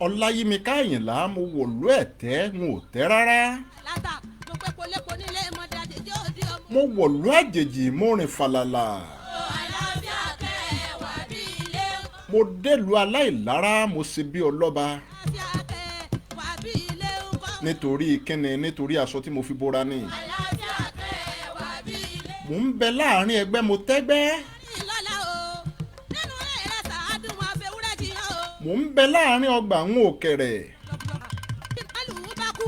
Ọláyímiká Àyìnlá, mo wọ̀lú ẹ̀tẹ́, n ò tẹ́ rárá. Látà mo pé koléko nílé mọ̀dé àjèjì òdi ọmọ. Mo wọ̀lú àjèjì, mo rìn fàlàlà. Àlàáfíà kẹ́ wà bí ilé ń kọ́. Mo délùú aláìlára, mo ṣe bí ọlọ́ba. Àlàáfíà kẹ́ wà bí ilé ń kọ́. Nítorí kíni? Nítorí aṣọ tí mo fi bora ni. Àlàáfíà kẹ́ wà bí ilé. Mò ń bẹ láàrin ẹgbẹ́, mo tẹ́gbẹ́. Ìlọ́lá o nínú rẹ̀ sàádùn wọn àfẹwúrẹ́ jiyàn o. Mò ń bẹ láàrin ọgbà ń òkèrè. Bí màlúù bá kú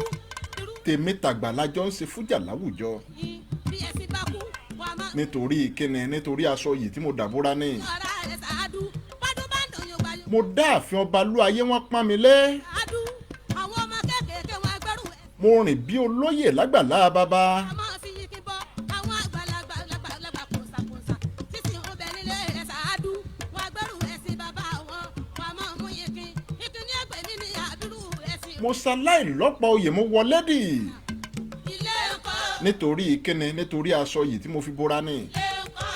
irú Tèmi tàgbà lájọ ń ṣe fújà láwùjọ. yìí bí ẹṣin bá kú wọn a máa. Nítorí kíni? Nítorí aṣọ yìí tí mo dàbúra ni. Ọ̀rá rẹ̀ sàádùn bọ́dún bá ń dùn yóò gbà yóò. Mo dá ààfin ọba lú ayé, wọn pọ́n mi lé. Sàádùn àwọn ọmọ kéékèèké wọn agbẹ́rù ẹ̀. Mo rìn bí olóyè lágbàlá bàbá. A máa fi yín kí bọ́ àwọn àgbàlagbà làgbàlagbà kùnsàkùnsà títí ń bẹ nílé rẹ̀ sàádùn wọn agbẹ́rù ẹ̀sìn bàbá wọn wọn a máa mú yín kí ìkíní ẹgbẹ́ mi ní àbírú ẹ̀sìn. Mo ṣaláì lọ́pọ̀ oyè, mo wọlé dì. Ilé ẹ̀kọ́. Nítorí kíni? Nítorí aṣọ yìí tí mo fi bora ni. Ilé ẹ̀kọ́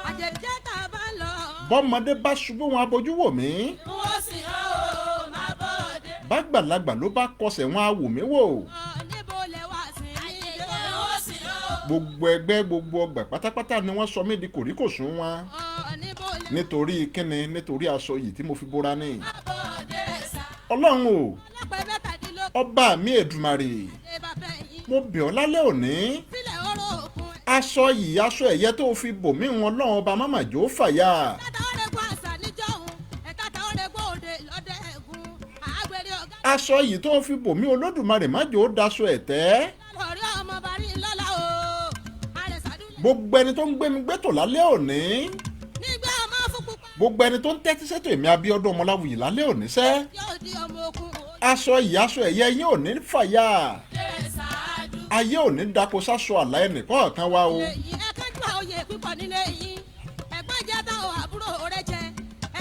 àjẹjẹ́ tá a bá ń lọ. Bọ́mọdé bá ṣubú, wọn abojú wò mí. Wọ́n sì hàn ó máa bọ̀ dé. Bágbàlagbà ló bá kọsẹ̀, wọn á wò mí wò. Níbo lẹ wá sí ilé wọ́n sì hàn ó. Gbogbo ẹgbẹ́, gbogbo ọgbà pátápátá ni wọ́n sọ mí di kòríkòsùn wọn. Níbo lẹ Nítorí kíni? Nítorí aṣọ yìí tí mo fi bora ni. máa bọ̀ dé sá. Ọlọ́run o, ọlọ́pàá mẹ́tàdínlógún ọba mi Èdùmàrè, ṣe bàbá yìí. mo bẹ̀ ọ́ lálẹ́ òní. Sílẹ̀ ọ̀rọ̀ òkun. Aṣọ yìí, aṣọ ẹ̀yẹ tó fi bò mí wọn, Ọlọ́run ọba, má jò ó fàya. Tata ọ̀rẹ́gun àṣà níjọ́ òun ẹ̀ka ta ọ̀rẹ́gun òde lọ́dẹ ẹ̀gún àgbèrè ọ̀gá. Aṣọ yìí tó fi bò mí, Olódùmarè, má jò ó daṣọ ẹ̀tẹ́. Lọ́rẹ́ ọmọ bàrí ńlọ́lá o àrẹ̀sàdúlẹ̀. Gbogbo ẹni tó ń gbé mi gbẹ́tò lálẹ́ òní, nígbà ọmọ fún pupa. Gbogbo ẹni tó ń tẹ́tí sẹ́tò èmi Abíọ́dún Ọmọláwuyì lálẹ́ òní sẹ́, yóò di ọmọ ogun o. Aṣọ yìí, aṣọ ẹ̀yẹ yín ò ní fàya. Ṣáájú. Ayé ò ní dako sáṣọ àlà ẹnìkọ̀ọ̀kan wa o. Ilé yìí ẹ̀kẹ́jú òye pípọ̀ nílé yìí ẹ̀gbọ́n jẹ́ táwọn àbúrò rẹ̀ jẹ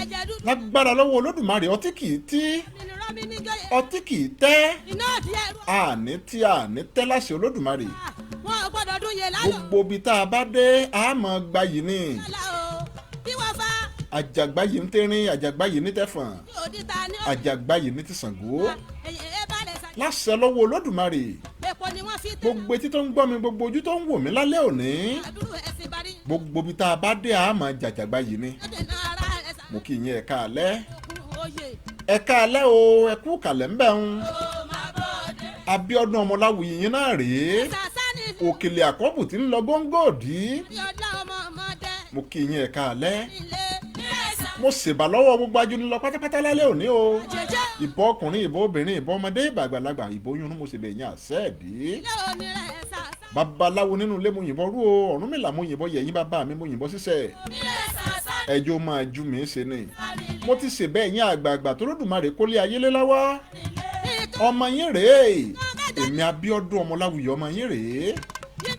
ẹ̀jẹ̀ dúdú. Lágbára lọ́wọ́ Olódùmarè, ọtí kì í tí, nínú rọ́mí ní gẹ́yẹ. ọtí kì í tẹ́. Iná òdì ẹ̀rú. Àní tí àní tẹ́ láṣẹ Olódùmarè. Wọn ò gbọ́dọ̀ dún yẹn lálọ́. Gbogbo ibi tá a bá dé, a máa gbayì ni. Lálá o bí wọ́n fa. Àjàgbáyì ń tẹ́rín, àjàgbáyì ní tẹ̀fọ̀n, yóò di ta ní àjàgbáyì ní ti Ṣàngó. Ẹ̀yìn ẹ̀ bá rẹ̀ sá. Láṣẹ lọ́wọ́ Olódùmarè, Èpò ni wọ́n fi tẹ̀. gbogbo etí tó ń gbọ́ mi, gbogbo ojú tó ń wò mí lálẹ́ òní, Àbúrò ẹ̀sìn bari. gbogbo ibi tá a bá dé, a máa jàjàgbáyì ni. Lóde náà ara ẹ̀ sá. Mo kí yín, ẹ̀ka alẹ́. Òkun òye. Ẹ̀ka alẹ́ o, ẹ̀kú kàlẹ́ ń bẹ̀ ń. Ó máa bọ̀ dé. Abíọ́dún Ọmọláwuyì yín náà rèé, Sàṣà ni. òkèlè àkọ́bù tí ń lọ góńgòdì. Bí ọlá ọmọ ọmọdé. Mo kí yín, ẹ̀ka alẹ́. Ilé ẹ̀sà. Mo ṣèbà lọ́wọ́ gbogbo ajúnilọ pátápátá lálẹ́ òní o. Jẹjẹ. Ìbọn ọkùnrin, ìbọn obìnrin, ìbọn ọmọdé, ìbọn àgbàlagbà, ìbọn oyún inú, mo ṣèbẹ̀ yín àṣẹ ẹ̀dí. Ilé òní rẹ̀ sàṣà. Babaláwo nínú ilé, mo yìnbọn rú o. Ọ̀rúnmìlà, mo yìnbọn yẹ̀yìn. Bàbá mi, mo yìnbọn sísẹ̀. Ilé sàṣà. Ẹjọ́ máa ju mi ṣe ni. Mo ti ṣèbẹ̀ yín àgbààgbà tó Lódùmarè kólé ayé lé lọ́wọ́. Ọmọ yín rèé, èmi Abíọ́dún Ọmọláwuyì, ọmọ yín rèé,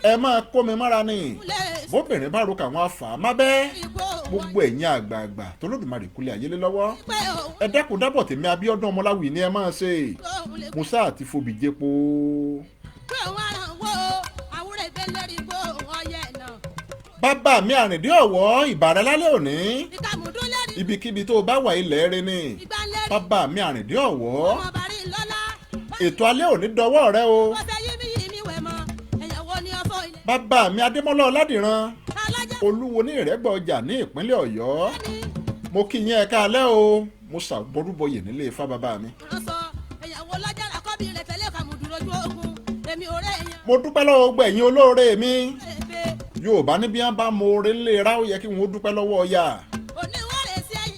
ẹ máa kó mi mára ni. Bóbìnrin bá ro kàwọn afà má bẹ́ẹ̀. Gbogbo ẹ̀yin àgbààgbà tó Lódùmarè kólé ayé lé lọ́wọ́, ẹ dákun dábọ̀, tèmi Abíọ́dún Ọmọláwuyì ni ẹ máa ṣe. Musa àti fobì jẹpo. Bàbá mi Àrìndí Ọ̀wọ́, ìbàrẹ̀ lálẹ́ òní. Ibikíbi tó o bá wà, ilẹ̀ rẹ ni. Bàbá mi Àrìndí Ọ̀wọ́, ètò alẹ́ òní dọwọ́ rẹ o. Bàbá mi Adémọ́lá Ọládìran, olúwo ní Ìrẹ́gbọ̀ ọjà ní ìpínlẹ̀ Ọ̀yọ́, mo kí yín, ẹ̀ka alẹ́ o. Mo ṣàgbọ́rúbọyè nílé ifá bàbá mi. Mo dúpẹ́ lọ́wọ́ gbogbo ẹ̀yin olóore mi. Yorùbá ní bí wọ́n bá mọ oore ńlẹ̀ ra, ó yẹ kí wọ́n dúpẹ́ lọ́wọ́ ọ̀yà.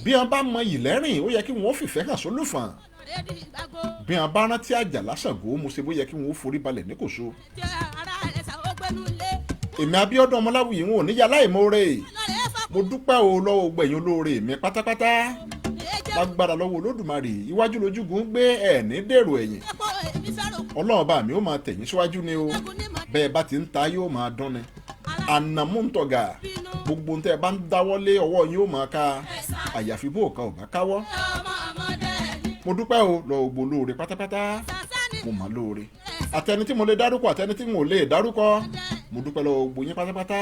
Bí wọ́n bá mọ ìlẹ́rìn, ó yẹ kí wọ́n fìfẹ́ hàn sólùfọ̀n. Bí wọ́n bá rántí Àjàlá Ṣàngó, mo ṣe bó yẹ kí wọ́n forí balẹ̀ ní kòso. Èmi Abíọ́dún Ọmọláwuyì wọn ò níyà láìmoore. Mo dúpẹ́ o lọ́wọ́ gbogbo ẹ̀yin olóore mi pátápátá. Lágbára lọ́wọ́ Olódùmarè, iwájú lójúgun gbé, ẹ̀ ní dèrò ẹ̀yìn. Ọlọ́run bá mi ó máa tẹ̀yìn síwájú ni o. Bẹ́ẹ̀ bá ti ń ta, yóò máa dán ni ànàmúntọ̀gà. Gbogbo ohun tẹ́ ẹ bá ń dáwọ́lé, ọwọ́ yín ó máa ká, àyàfi bó ọ̀ka ò bá káwọ́. Mo dúpẹ́ o lọ́wọ́ gbogbo olóore pátápátá. Mo mà lóore, àtẹni tí mo lè dárúkọ, àtẹni tí n ò lè dárúkọ, mo dúpẹ́ lọ́wọ́ gbogbo yín pátápátá.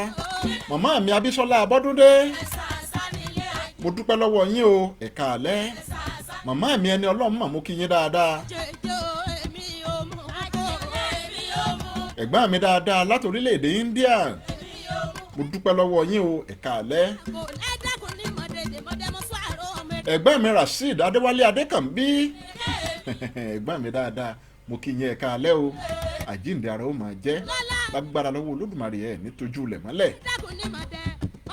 Màmá mi Abísọ́lá Abọ́dúndé, mo dúpẹ́ lọ́wọ́ yín o, ẹ̀ka alẹ́. Màmá mi ẹni Ọlọ́run mà, mú kí yín dáadáa. Jẹjẹ o, èmi ò mú kó. Èmi ò mú. Ẹ̀gbọ́n mi dáadáa láti orílẹ̀-èdè India, Èmi ò mú. mo dúpẹ́ lọ́wọ́ yín o, ẹ̀ka alẹ́. Kò lẹ́dàkùn ní mọ̀dẹ̀dẹ̀ mọ̀dẹ̀mọ̀ sọ àrò ọmọ ẹ̀. Ẹ̀gbọ́n mi Rasheed Adéwálé Adékànbí, ẹ̀gbọ́n mi dáadáa, mo kí yín, ẹ̀ka alẹ́ o. Àjíǹde ara ó máa jẹ́ lágbára lọ́wọ́ Olódùmarè, ẹ̀ nítojú ilẹ̀ mọ́lẹ̀. Lẹ́dàkùn ní mọ̀dẹ̀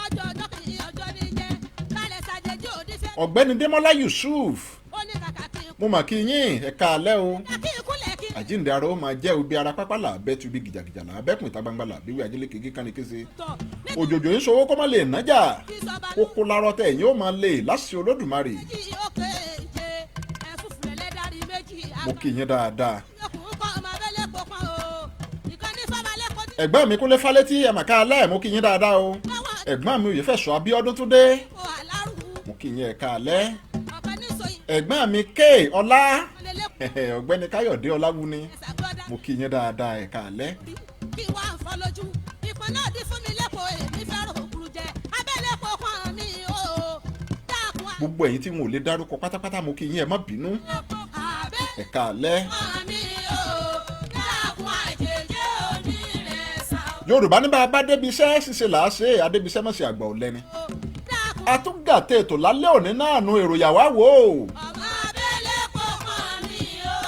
ọjọ́ ọjọ́ kì í ọjọ́ ní jẹ́ kálẹ̀ ṣàjèjì òdìṣẹ́. Ọ̀gbẹ́ni Démọ́lá Yusuf, Ó ní kàkà kí n mo mà kí yín, ẹ̀ka alẹ́ o. kí n kúnlẹ̀ kí n Àjíǹde ara ó máa jẹ́. Obi ara pápá là bẹ́ tu bí gìjàgìjà là bẹ́kùn, ìta gbangba là bíwí ajílẹ̀ kéke kánni kése. Tọ̀ ní Òjòjò ń sowó kó má lè nájà, kí sọba kókó lárọ́ tẹ̀ yín ó máa lè láṣẹ Olódùmarè. Méjì òkè jẹ ẹ̀fúfù lẹ́lẹ́dàrí méjì. Mo kí yín dáadáa. Yòókù kọ́ ọmọ abẹ́lé pọ̀pọ̀ o, ìkànnì fábalẹ́ kọjú. Ẹ̀gbọ́n mi Kúnlé Fálétí, ẹ̀màká alẹ́, mo kí yín dáadáa o. Láwọn Ẹ̀gbọ́n mi Òyefẹ̀sọ Abíọ́dún Túndé, kò àlárù. mo kí yín, ẹ̀ka alẹ́. Ọ̀pẹ ní sọyìn. Ẹ̀gbọ́n mi K Ọlá, Ọ̀lẹ́lẹ́. Ọ̀gbẹ́ni Káyọ̀dé Ọláwúni, Ẹ̀sàgbọ́dá. mo kí yín dáadáa, ẹ̀ka alẹ́. Kí wàá ń fọ́ lójú ìpín náà dín fún mi lẹ́kọ̀ọ́, èmi fẹ́ràn òkúrú jẹ abẹ́lé pọ̀pọ̀ mi o, dákun. Gbogbo ẹ̀yin tí n ò lè dárúkọ pátápátá, mo kí yín, ẹ má bínú. Abẹ́ Ẹ̀ka alẹ́. mi o, dákun, àjèjì onírẹ̀sà. Yorùbá ní bá a bá débi iṣẹ́ ṣíṣe là á ṣe é, adébi iṣẹ́ mọ̀ sí àgbà ọ̀lẹ́ni. O, dákun. Àtúngàtẹ̀ ètò lálẹ́ òní náà nu èròyà wá wò ó. Ọmọ abẹ́lé pọ̀pọ̀ mi o,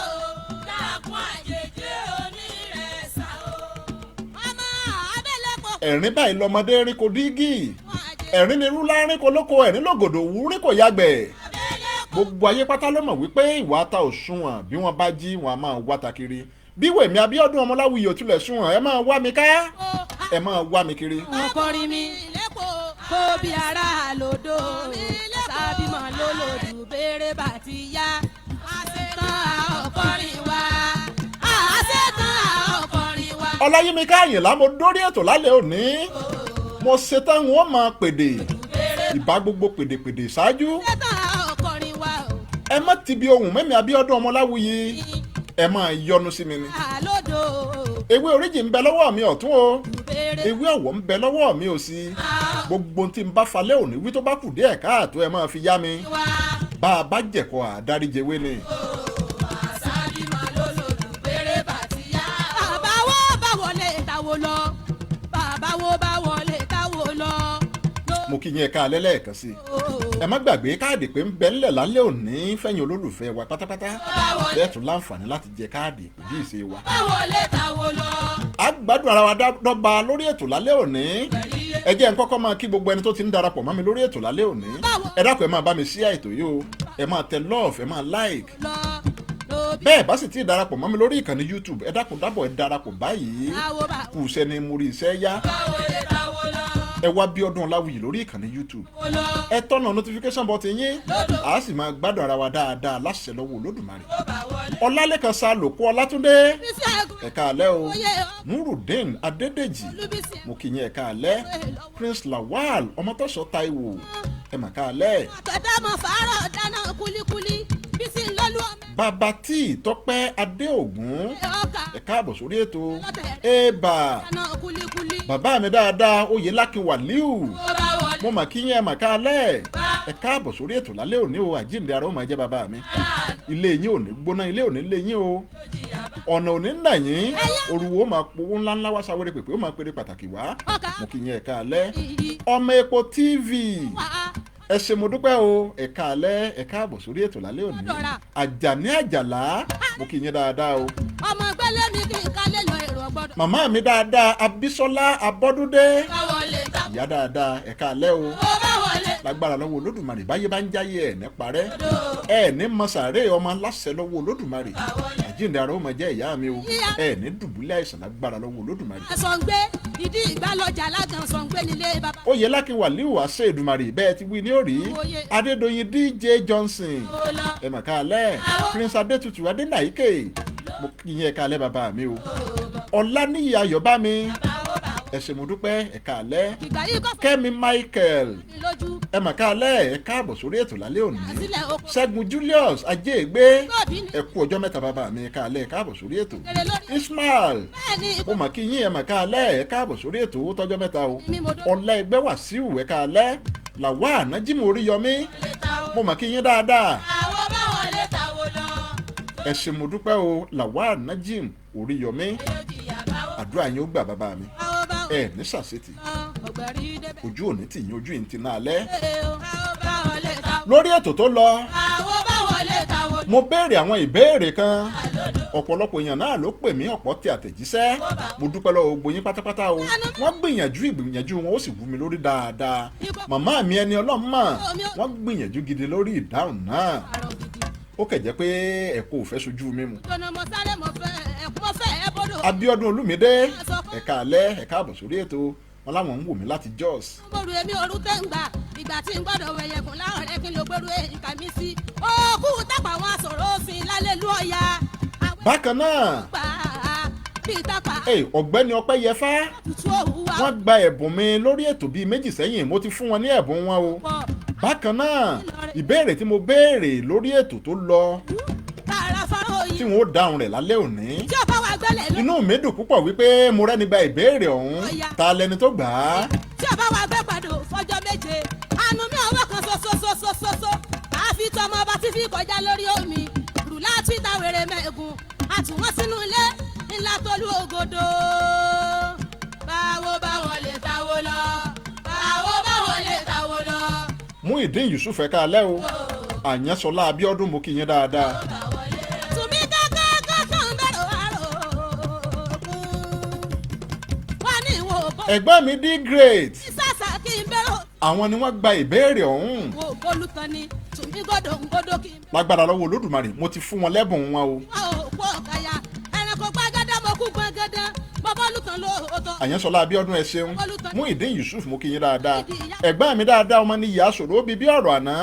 dákun, àjèjì onírẹ̀sà o, ọmọ abẹ́lé pọ̀pọ̀. Ẹ̀rín báyìí lọmọdé rí ko dígì, Àjèjì. Ẹ̀rín ni rúlá rí ko lóko, ẹ̀rín lògòdò wú rí kò yàgbẹ́. Abẹ́lé. Gbogbo ayé pátá ló mọ̀ wípé ìwà ata ò sunwọ̀n, bí wọ́n bá jí wọn a máa wá ta kiri. Bí wèmí Abíọ́dún Ọmọláwuyì ò tilẹ̀ sunwọ̀n, ẹ máa wá mi ká, ẹ máa wá mi kiri. Wọn kọrin mi kó bí ara lòdò sábìmọ lólòdù béèrè bá ti yá àṣetán àọkọrin wa, àṣetán àọkọrin wa. Ọláyímíká Àyìnlá, mo dórí ètò lálẹ́ òní, mo ṣetán, wọn máa pèdè ìbá gbogbo pèdèpèdè ṣáájú. Àṣetán àọkọrin wa o. Ẹ má ti bi ohùn mẹ́mi Abíọ́dún Ọmọláwuyì, ẹ máa yọnu sí mi ni. Àlódò. Ewé oríjì ń bẹ lọ́wọ́ mi ọ̀tún o, béèrè. Ewé ọ̀wọ̀ ń bẹ lọ́wọ́ mi òsì. Gbogbo ohun tí n bá falẹ̀ òní wí tó bá kù díẹ̀ káàtó, ẹ máa fi yá mi. Wa. Bá a bá jẹ̀kọ àdáríjẹwé ni. Sábìmọ lólòdù béèrè bá ti yá. Bàbá wo bá wọlé táwo lọ, bàbá wo bá wọlé táwo lọ. Mo kí yín, ẹ̀ka alẹ́ lẹ́ẹ̀kan sí i. Ẹ má gbàgbé káàdì pé ń bẹ ńlẹ̀ lálẹ́ òní fẹ̀yìn olólùfẹ́ wa pátápátá, bẹ́ẹ̀ tún láǹfààní láti jẹ káàdì ìpè bí ìṣe wa. Bá wọlé táwo lọ. A gbádùn ara wa dọ́gba lórí ètò lálẹ́ òní. Ẹ jẹ́ n kọ́kọ́ máa kí gbogbo ẹni tó ti ń darapọ̀ mọ́ mi lórí ètò lálẹ́ òní. Ẹ dákun, ẹ máa bá mi share ètò yìí o, ẹ máa tẹ love, ẹ máa like. Lọ lóbi. Bẹ́ẹ̀ bá sì ti darapọ̀ mọ́ mi lórí ìkànnì YouTube, ẹ dákun dábọ̀, ẹ darapọ̀ báyìí. Táwo bá. Kù sẹ́ni mo rí iṣẹ́ yá. Bá wọlé táwo lọ. Ẹ wá Bíọ́dún Ọláwuyì lórí ìkànnì YouTube, Wo lọ. Ẹ tọ́nà notification button yín, a sì máa gbádùn ara wa dáadáa láṣẹ lọ́wọ́ Olódùmarè. Ó bá wọlé. Ọlálẹ́kan Sálòkó Ọlátúndé, Bísí ẹ̀gún. ẹ̀ka alẹ́ o. Oyè. Nurudeen Adédèjì, Olúbísí. Mo kí yín, ẹ̀ka alẹ́. Prince Lawal Ọmọtọ́ṣọ́ Táíwò, ẹ mà ká alẹ́. Àtọ̀dámọ̀ fàárọ̀ dáná kúlíkúlí bísí ńlọ́lú ọmọ. Bàbá tí Tọ́pẹ́ Adéògùn, Ọkà. ẹ káàbọ̀ sórí ètò eba. Dáná kúlíkúlí. Bàbá mi dáadáa Oyèlákin Wàlíù, Ó bá wọlé. Mo mà kí yín, ẹ mà ká alẹ́, ẹ káàbọ̀ sórí ètò lálẹ́ òní o. Àjíǹde ara ó máa jẹ́ bàbá mi. Ilé yín ò ní gbóná, ilé ò ní lé yín o, ọ̀nà ò ní nà yín, òrùwò máa powó ńláńlá wá, sáwéré pèpè ó máa péré pàtàkì wá. Ọkà. Mo kí yín, ẹ ká alẹ́. Ìyí. Ọmọ Epo TV, Wà á. ẹ ṣé, mo dúpẹ́ o, ẹ ká alẹ́, ẹ káàbọ̀ sórí ètò lálẹ́ òní. Ọ̀dọ̀ra. Àjàní Àjàlá, mo kí yín dáadáa o. Ọmọ gbẹ́lẹ́ mi kì í kálẹ̀ lọ, èrò ọgbọ́dọ̀. Màmá mi dáadáa Abísọ́lá Abọ́dúndé, Bá wọlé ta. Ìyá dáadáa, ẹ ká alẹ́ o. Ó bá wọlé. Lágbára lọ́wọ́ Olódùmarè, báyé bá ń jáyé ẹ̀ ní parẹ́, ẹ̀ ní mọ̀sàárẹ̀ ọmọ aláṣẹ lọ́wọ́ Olódùmarè. Àjíǹde ara ó máa jẹ́ ìyá mi o, ẹ̀ ní dùbúlẹ̀ àìsàn lágbára lọ́wọ́ Olódùmarè. Sọ̀ngbé ìdí ìgbàlọ́jà lágàn sọ̀ngbé nílé bàbá. Oyèlákin Wàlíù àṣẹ Èdùmàrè, bẹ́ẹ̀ ti wí ní òrí. Adédọ̀yìn DJ Johnson, Ó lọ. Ẹ mà ká alẹ́. Prince Adétutù Adénàíkè, mo kí yín, ẹ ká alẹ́ bàbá mi o. Ọláníyì Ayọ̀bámi, ẹ ṣé, mo dúpẹ́, ẹ ká alẹ́. Ìgbà yìí kọ́ fún Kẹ́mi Michael, mi lójú. Ẹ mà ká alẹ́, ẹ káàbọ̀ sórí ètò lálẹ́ òní. Àsílẹ̀ oko. Ṣẹ́gun Julius Ajéègbé, Bọ́ọ̀bì ni. Ẹ kú ọjọ́ mẹ́ta bàbá mi, ẹ ká alẹ́, ẹ káàbọ̀ sórí ètò. Kéré lórí. Ismail, Bẹ́ẹ̀ ni. Mo mà kí yín, ẹ mà ká alẹ́, ẹ káàbọ̀ sórí ètò, owó tọ́jọ́ mẹ́ta o. Mi mo dó- Ọlá Ẹgbẹ́ Wàsíù, ẹ ká alẹ́. Làwa Ànájímù Oríyọmí, mo mà kí yín dáadáa. Àwọn bá Ẹ ṣé mo dúpẹ́ o, Lawal Najim Oríyọmí, àdúrà yín ó gbà bàbá mi, ẹ ní sàṣetì, ojú òní tì yín, ojú yìí ti náà lẹ́. Lórí ètò tó lọ, mo béèrè àwọn ìbéèrè kan, ọ̀pọ̀lọpọ̀ èèyàn náà ló pè mí, ọ̀pọ̀ tẹ àtẹ̀jíṣẹ́. Mo dúpẹ́ lọ́wọ́ gbogbo yín pátápátá o. Wọ́n gbìyànjú, ìgbìyànjú wọn ó sì wú mi lórí dáadáa. Màmá mi ẹni ọlọ́mọ, wọ́n gbìyànjú gidi lórí ìdáhùn náà. Ó kẹ̀ jẹ́ pé ẹ̀kọ́ ò fẹ́ sojú mímu. Abíọ́dún Olúmídé, ẹ̀ka alẹ́, ẹ̀ka àbọ̀ sórí ètò. Wọn láwọn ń wò mí láti Jos. Mo rò èmi òru tẹ́ ń gbà ìgbà tí ń gbọ́dọ̀ wẹ̀yẹ̀kùn láwọn rẹ̀ kí n lè gbèrú ìka mi sí. Òkú tápà wọn sọ̀rọ̀ òfin lálẹ́ lú ọ̀ya. Bákan náà, ọ̀gbẹ́ni Ọpẹ́yẹfà, wọ́n gba ẹ̀bùn mi lórí ètò bíi méjì sẹ́yìn, mo ti fún wọn ní ẹ̀bùn wọn o. Bákan náà, ìbéèrè tí mo béèrè lórí ètò tó lọ tí wọn ó dáhùn rẹ̀ lálẹ́ òní, inú mi dùn púpọ̀ wípé mo rẹ́ni gba ìbéèrè ọ̀hún. Ta lẹni tó gbà á? Tí ọba wa gbẹ́ pàdé fọjọ́ méje, àánú mi ọwọ́ kan ṣoṣoṣoṣoṣo, àfi tọmọ ọba tí fi kọjá lórí omi, rùlá twitter wèrè mẹ́gun, àtúwọ́n sínú ilé ńlá tolú ògodò. Báwo báwo lè táwo lọ, báwo báwo lè táwo lọ. Muyideen Yusuf, ẹ káalẹ́ o. Àyànṣọlá Abíọ́dún, mo kí yín dáadáa. Tùmí kankan kan bẹ̀rù àrò òkun. Wọ́n ní ìwò bọ́. Ẹ̀gbọ́n mi D Great, Sísàsà kí n bẹ̀rù. àwọn ni wọ́n gba ìbéèrè ọ̀hún. Wò bólú tán ni tùmí gòdò ń gòdò kí n bẹ̀rù. Lágbára lọ́wọ́ Olódùmarè, mo ti fún wọn lẹ́bùn wọn o. Wọn ò kó ọ̀kàyà ẹranko gbàgádà mọ̀ kú gbọ̀ngàdàn bọ́bọ́lù tán lóòótọ́. Àyànṣọlá Abíọ́dún, ẹ ṣeun. Muyideen Yusuf, mo kí yín dáadáa. Ẹ̀gbọ́n mi dáadáa, ọmọ ní ìyá sòrò bíi bí ọ̀rọ̀ àná,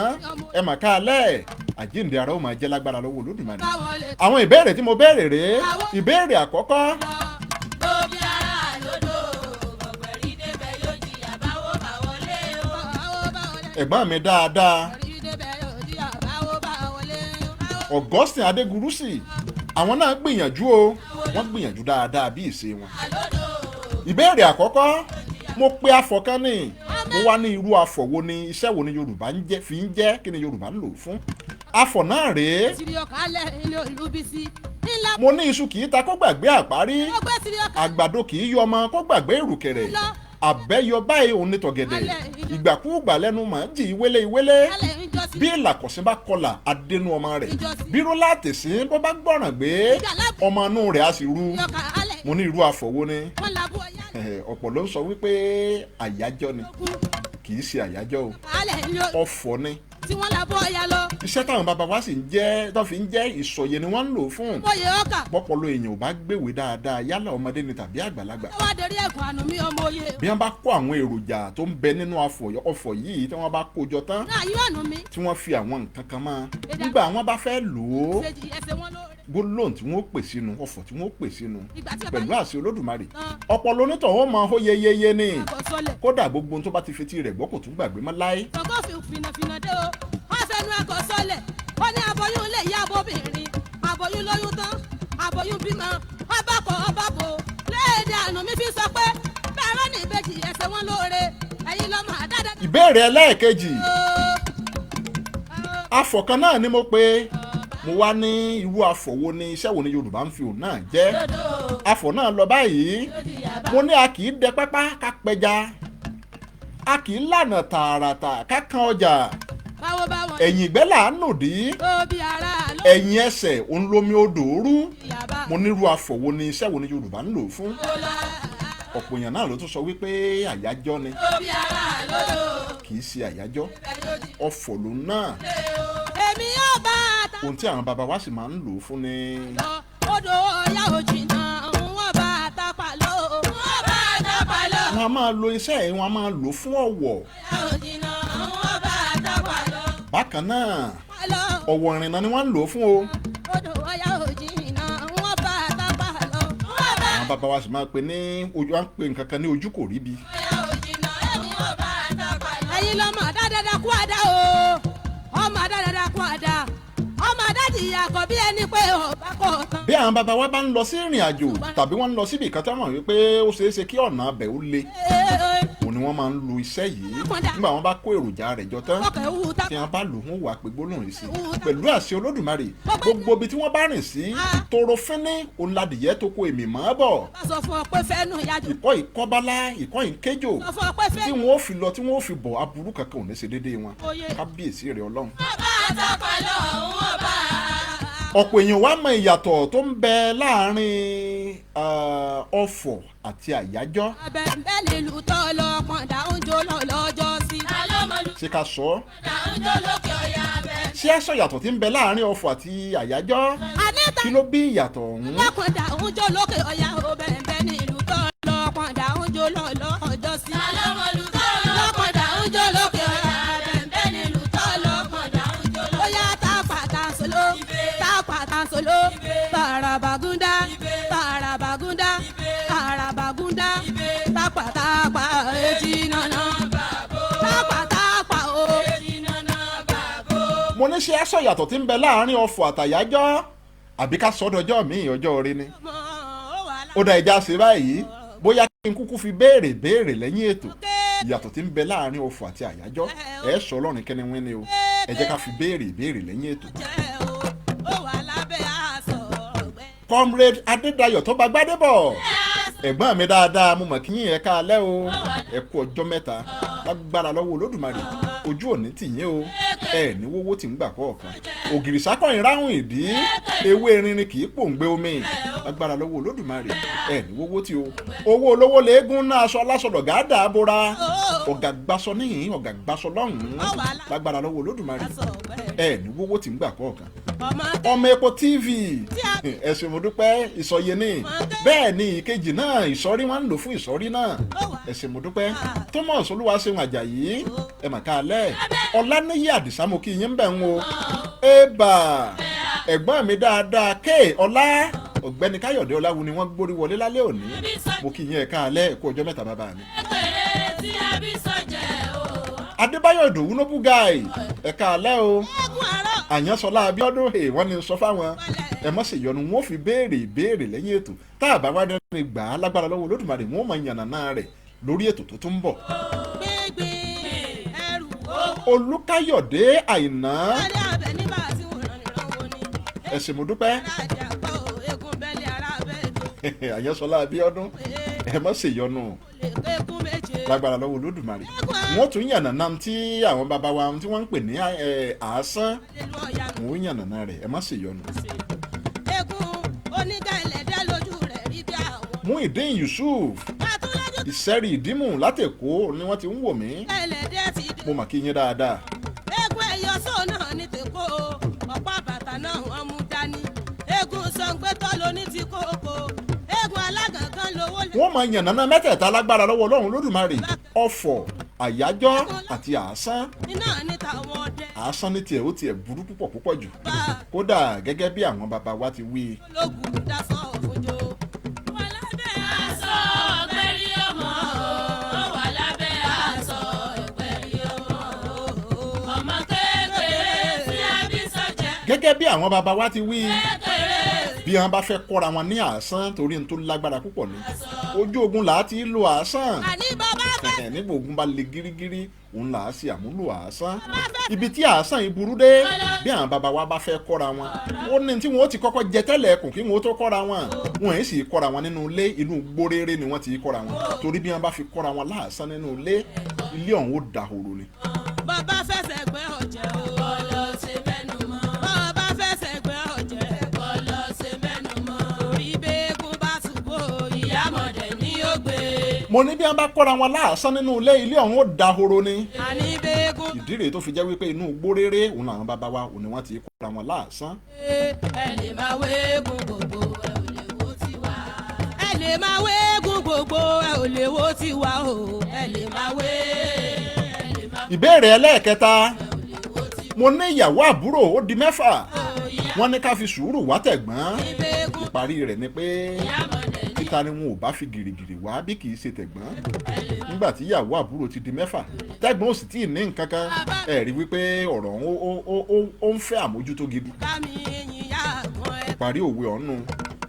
ẹ mà káalẹ́. Àjíǹde ara ó máa jẹ́ lágbára lọ́wọ́ Olódùmarè. Àwọn ìbéèrè tí mo béèrè rèé. Ìbéèrè àkọ́kọ́, Lóbi ara lódò ọ̀gbẹ̀rì débẹ̀ yóò jìyà báwo bá wọlé o. Báwo bá wọlé. Ẹ̀gbọ́n mi dáadáa, Ọ̀gbẹ̀rì débẹ̀ yóò jìyà báwo bá wọlé o. Augustine Adégurusi, àwọn náà gbìyànjú o, wọ́n gbìyànjú dáadáa bí ìṣe wọn. Ìbéèrè àkọ́kọ́, mo pe afọ̀ kan ní, mo wá ní irú afọ̀ wo ni, iṣẹ́ wo ni Yorùbá ń jẹ́ fi ń jẹ́, kí ni Yorùbá ń lò fún afọ̀ náà rèé. Tìrì ọkà lẹ̀ ilé Olúbísí. Ńlá Mo ní iṣu kì í ta kó gbàgbé àparí, ó gbé tìrì ọkà àgbàdo kì í yọ ọmọ kó gbàgbé ìrùkẹ̀rẹ̀, àbẹ́yọ báyìí òun ní tọ̀gẹ̀dẹ̀, ìgbàkúùgbà lẹ́nu mà ń jì ìwélé ìwélé, lálẹ́ ń jọ sí. Bí ìlàkọ̀sí bá kọlà adénú ọmọ rẹ̀, bíró látẹ̀sí bó bá gbọ́ràn gbé ọmọ inú rẹ̀ á sì ru. Ọkà alẹ̀ Mo ní irú afọ̀ wo ni? Wọ́n làbú ọ̀yá Ọ̀pọ̀ ló ń sọ wípé àyájọ́ ni. Kú Kì í ṣe àyájọ́ o, alẹ̀ ń lọ ọ̀fọ̀ ni. Tí wọ́n làbú ọ̀yá lọ. Iṣẹ́ táwọn bàbá wa sì ń jẹ́ tó fi ń jẹ́ ìsọ̀yè ni wọ́n ń lò fún. Mọ̀yẹ̀ ọkà. Pọ́pọ́lọ èèyàn ò bá gbèwé dáadáa, yálà ọmọdé ni tàbí àgbàlagbà, Ó wá dorí ẹ̀gùn àánú mi ọmọ oyè. bí wọ́n bá kó àwọn èròjà tó ń bẹ nínú ọ̀fọ̀ yìí, tí wọ́n bá kó jọ tán, Náà yóò àánú mi. tí wọ́n fi àwọn nǹkan kan mọ́, nígbà wọ́n bá fẹ́ lò ó, Ṣèjì ẹsẹ̀ wọn lóore. Gbólóhùn tí wọ́n pè sínú ọ̀fọ̀ tí wọ́n pè sínú, Ìgbà tí ọba pẹ̀lú àṣẹ Olódùmarè, tán ọpọlọ onítọ̀hún máa hó yeyeye ni. Àgọ́ sọlẹ̀. Kódà gbogbo ohun tó bá ti fetí rẹ̀ gbọ́, kò tún gbàgbé mọ́ láé. Ṣàngó fi fìnàfìnà dé o. Wọ́n fẹnu ẹ̀kọ́ sọlẹ̀. Ó ní aboyún lè yá abóbìnrin. Aboyún lóyún tán. Aboyún bímọ. Ọba kọ ọba bò. Léèdè àná mi fi sọ pé bẹ́ẹ̀ rán ní ìbejì ẹsẹ̀ wọn lóore. Ẹ̀yin lọ́mọ àdáadáa. Ìbéèrè ẹlẹ́ẹ̀kejì, afọ̀ kan náà ni mo pe, mo wá ní irú afọ̀ wo ni, iṣẹ́ wo ni Yorùbá ń fi òun náà jẹ́? Afọ̀ náà lọ báyìí. Mo ní a kì í dẹ pápá ká pẹja, a kì í lànà tààràtà ká kan ọjà, Báwo báwo ẹ̀yìn ìgbẹ́ là ń nòdì, Òbí ara ló ẹ̀yìn ẹsẹ̀ òun lomi odò rú. yàbá. Mo ní irú afọ̀ wo ni, iṣẹ́ wo ni Yorùbá ń lò fún? Ọ̀pọ̀ èèyàn náà ló tún sọ wípé àyájọ́ ni. Òbí ara lódò. Kì í ṣe àyájọ́, ọ̀fọ̀ lòun náà. Èmi yóò bá a ta Ohun tí àwọn bàbá wa sì máa ń lò fún ni lọ. Odò ọ̀yá òjìnà wọ́n bá a ta pàlọ́. Wọ́n bá a ta pàlọ́. Wọn a máa lo iṣẹ́ yìí, wọn a máa lò fún ọ̀wọ̀. Ọ̀yá òjìnà wọ́n bá a ta pàlọ́. Bákan náà, Pàlọ́. ọ̀wọ̀ ìrìnnà ni wọ́n ń lò fún o. Odò ọ̀yá òjìnà wọ́n bá a ta pàlọ́. Wọ́n bá Àwọn bàbá wa sì máa pe ní ojú, wọn pe nǹkan kan ní ojú kò rí bi. ọ̀yá òjìnà wọ́n bá a ta pàlọ́. Ẹ̀yin lọ́mọ dáadáa kú àdá o. Ọmọ dáadáa kú àdá. Ọmọ adájìyà kọ bí ẹni pé ọba kọ̀ tán. Bí àwọn bàbá wa bá ń lọ sí ìrìn àjò tàbí wọ́n ń lọ síbi kan tí wọ́n mọ̀ wípé ó ṣeé ṣe kí ọ̀nà abẹ̀ ó le, òun ni wọ́n máa ń lo iṣẹ́ yìí. Nígbà wọ́n bá kó èròjà rẹ̀ jọ tán, Ọkọ̀ ewu ta. tí wọ́n bá lò wọ́n wà pé gbólóhùn yìí sí, pẹ̀lú àṣẹ Olódùmarè, gbogbo ibi tí wọ́n bá rìn sí, toro fínní òun ladìyẹ tó kó èmì mọ́ bọ̀. Bá sọ fún ọ pé fẹ́nu yájú. Ìkọ́ ìkọ́bálá, ìkọ́ ìkéjò, Sọ fún ọ pé tí fẹ́nu. wọ́n ó fi lọ, tí wọ́n ó fi bọ̀, aburú kankan ò ní ṣe déédéé wọn. Oyè. Kábíyèsí rẹ̀ Ọlọ́run. Ọba àtàpàlọ́ òun ọba. Ọ̀pọ̀ èèyàn wá mọ ìyàtọ̀ tó ń bẹ láàrin ọ̀fọ̀ àti àyájọ́. Abẹ́ńbẹ́ nílùú tọ́ lọ pọ̀ndà oúnjẹ lọ lọ́jọ́ sí. Ṣé ká sọ ọ́? Ṣé ẹ sọ ìyàtọ̀ tí ń bẹ láàrin ọ̀fọ̀ àti àyájọ́? Àníta Kí ló bí ìyàtọ̀ ọ̀hún? Lọ́pọ̀ndà oúnjẹ lókè ọ̀yà, obẹ̀ńbẹ́ nílùú tọ́ lọ pọ̀ndà oúnjẹ lọ lọ́jọ́ sí. Lọ́pọ̀ndà oúnjẹ lókè ọ̀yà, abẹ́ńbẹ́ nílùú tọ́ lọ pọ̀ndà oúnjẹ lọ. Ó yá, tápà tàǹsóló, tápà tàǹsóló, bàràbàgúndá, bàràbàgúndá, bàràbàgúndá, tápà tápà etí nànà, tápà tápà o. Mo ní ṣé ẹ sọ ìyàtọ̀ tí ń bẹ láàrin ọ̀fọ̀ àtàyájọ́, àbí ká sọ dọjọ́ míì, ọjọ́ orí ni? Mọ̀ ó wà Ó dá ìjà ṣe báyìí, bóyá kí n kúkú fi béèrè béèrè lẹ́yìn ètò, ìyàtọ̀ tí ń bẹ láàrin ọ̀fọ̀ àti àyájọ́. Ẹ sọ ọlọ́run kẹ́ni wín ni o. Ẹ jẹ́ ká fi béèrè béèrè lẹ́yìn ètò. Jẹ́ o, ó wà lábẹ́ aṣọ ọ̀gbẹ́. Comrade Adédayọ̀ tó bá gbádébọ̀, ẹ̀gbọ́n mi dáadáa, mo mọ̀ kí yín, ẹ káalẹ́ o, ẹ kú ọjọ́ mẹ́ta. Lágbára lọ́wọ́ Olódùmarè, ojú òní tì yín o, ẹ ní wówó tí ń gbà kọ̀ọ̀kan. Ògìrì sákọ̀yìn ráhùn ìdí ewé rinrin kì í pòǹgbẹ omi. Lágbára lọ́wọ́ Olódùmarè, ẹ ní wówó tí o. Owó olówó léegun náà, aṣọ aláṣọ lọ̀gá dà á bora, ọ̀gá gbaṣọ níhìn, ọ̀gá gbaṣọ lọ́hùn-ún. Lágbára lọ́wọ́ Olódùmarè, Aṣọ ọ̀gbẹ́. ẹ ní wówó tí ń gbà kọ̀ọ̀kan. Ọmọ Ọmọ Epo TV, ẹ ṣé, mo dúpẹ́. Ìsọyé ní bẹ́ẹ̀ ni ìkejì náà, ìsọ̀rí wọn ń lò fún ìsọ̀rí náà. Ẹ ṣé, mo dúpẹ́. Thomas Olúwaṣeun Àjàyí, ẹ mà káalẹ́. Ọláníyí Àdìsá, mo kí yín bẹ̀ ń o. Ébà, ẹ̀gbọ́n mi dáadáa, ké ọlá, ọ̀gbẹ́ni Káyọ̀dé Ọláwu ni wọ́n gbórí wọlé lálẹ́ òní. Mo kí yín, ẹ káalẹ́, ẹ kú ọjọ́ mẹ́ta, bàbá mi. Adébáyọ̀ Ìdòwú Noble Guy, ẹ káalẹ́ o. Eégún àárọ̀. Àyànsọ́lá Abíọ́dún, hè, wọ́n ní sọ fáwọn ẹ mọ̀ sí ìyọnu, wọn ò fi béèrè ìbéèrè lẹ́yìn ètò. Tá a bá wá dẹ́ni gbà á, lágbára lọ́wọ́ Olódùmarè, wọn ò mọ ìyànnà rẹ̀ lórí ètò tó tún ń bọ̀. Gbégbé ẹrù Olúkáyọ̀dé Àìná, Alẹ́ abẹ nígbà tí wọ́n rán ìran wo ni. ẹ ṣé, mo dúpẹ́. Alájà gbọ́ o, eégún bẹ́lẹ̀ ara bẹ́ẹ̀ tó. Àyànsọ́lá Abíọ́dún, ẹ mọ̀ sí ìyọnu. Lè kékun méje. Lágbára lọ́wọ́ Olódùmarè, wọ́n tún yànnàná tí àwọn bàbá wa tí wọ́n ń pè ní àásán. Nínú ọ̀yà nù. Wọ́n yànnàná rẹ̀, ẹ mọ̀ sí ìyọnu. Eégún oníga ẹlẹ́dẹ́ lójú rẹ̀ rí bí àwọn. Muideen Yusuf, Àtúnlójú Ìsẹ́rì Ìdímù látẹ̀kọ́ ni wọ́n ti ń wò mí. Ẹlẹ́dẹ́ ti dé. Mo mà kí yín dáadáa. Eégún ẹyọ sóò náà ní tèkó o, ọ̀pá bàtà náà wọ́n mú dání. Eégún sọ̀ǹgbẹ́tọ̀ lóní ti kókó. Eégún alágàngán lówó lè. Wọ́n máa yànnàná mẹ́tẹ̀ẹ̀ta lágbára lọ́wọ́ Ọlọ́run Lódùmarè: ọ̀fọ̀, àyájọ́ àti àásán. Iná ní tàwọn ọdẹ. Àásán ní tiẹ̀, ó tiẹ̀ burú púpọ̀ púpọ̀ jù. Bá Kódà gẹ́gẹ́ bí àwọn bàbá wa ti wí, ológun dasọ òfojò. Wà lábẹ́ aṣọ ọ̀gbẹ́rì ọmọ o. Wà lábẹ́ aṣọ ọ̀gbẹ́rì ọmọ o. Ọmọ kékeré tí a bí sọ́jà. Gẹ́gẹ́ bí àwọn bàbá wa ti wí, Kékeré bí wọ́n bá fẹ́ kọ́ra wọn ní àásán, torí n tó lágbára púpọ̀ ní ojú ogun là á ti lo àásán. Àní bàbá fẹ́. Nígbà ogun bá le gírígírí, òun là á ṣe àmúlò àásán. Ibi tí àásán yìí burú dé, bí àwọn bàbá wa bá fẹ́ kọ́ra wọn, ó ní tí wọ́n ó ti kọ́kọ́ jẹ tẹ́lẹ̀ ẹkùn kí wọ́n ó tó kọ́ra wọn. Wọn èyí sì kọ́ra wọn nínú ilé, inú gbóréré ni wọ́n ti kọ́ra wọn, torí bí wọ́n bá fi kọ́ra wọn láàsán nínú ilé, ilé ọ̀hún ó dahoro ni. Bàbá fẹsẹ̀ gbẹ́ ọ̀jẹ̀ o. Bọ́lọ̀ ṣe mẹ́nu mọ́. Bàbá fẹsẹ̀ gbẹ́ ọ̀jẹ̀. Bọ́lọ̀ ṣe mẹ́nu mọ́. Orí bẹ́ẹ̀gùn bá ṣubú. Ìyámọ̀dẹ̀ ni ó gbé. Mo ní bí wọ́n bá kọ́ra wọn láàsán nínú ilé, ilé ọ̀hún ó dahoro ni. Àní bẹ́ẹ̀gùn. Ìdí rèé tó fi jẹ́ wípé inú gbóréré òun làwọn bàbá wa òun ni wọ́n ti kọ́ra wọn láàsán. Ẹ lè máa wéégún gbogbo, ẹ ò lè wo tiwa. Ẹ lè máa wéégún gbogbo, ẹ ò lè wo tiwa o. Ẹ lè máa wé. Ẹ lè máa Ìbéèrè ẹlẹ́ẹ̀kẹta, ẹ ò lè wo tiwa. mo ní ìyàwó àbúrò ó di mẹ́fà, wọ́n ní ká fi sùúrù wá tẹ̀gbọ́n. Bẹ́ẹ̀gùn. Ìparí rẹ̀ ni pé Ìyámọ̀dẹ̀ ni títa ni wọn ò bá fi gìrìgìrì wá bí kì í ṣe tẹ̀gbọ́n, nígbà tí ìyàwó àbúrò ti di mẹ́fà, tẹ̀gbọ́n ò sì tí ì ní nǹkan kan. Ẹ rí wípé ọ̀rọ̀ ọ̀hún ó ń fẹ́ àmójútó gidi. Bá mi yìn yá àgbọn ẹ. Ìparí òwe ọ̀hún nu.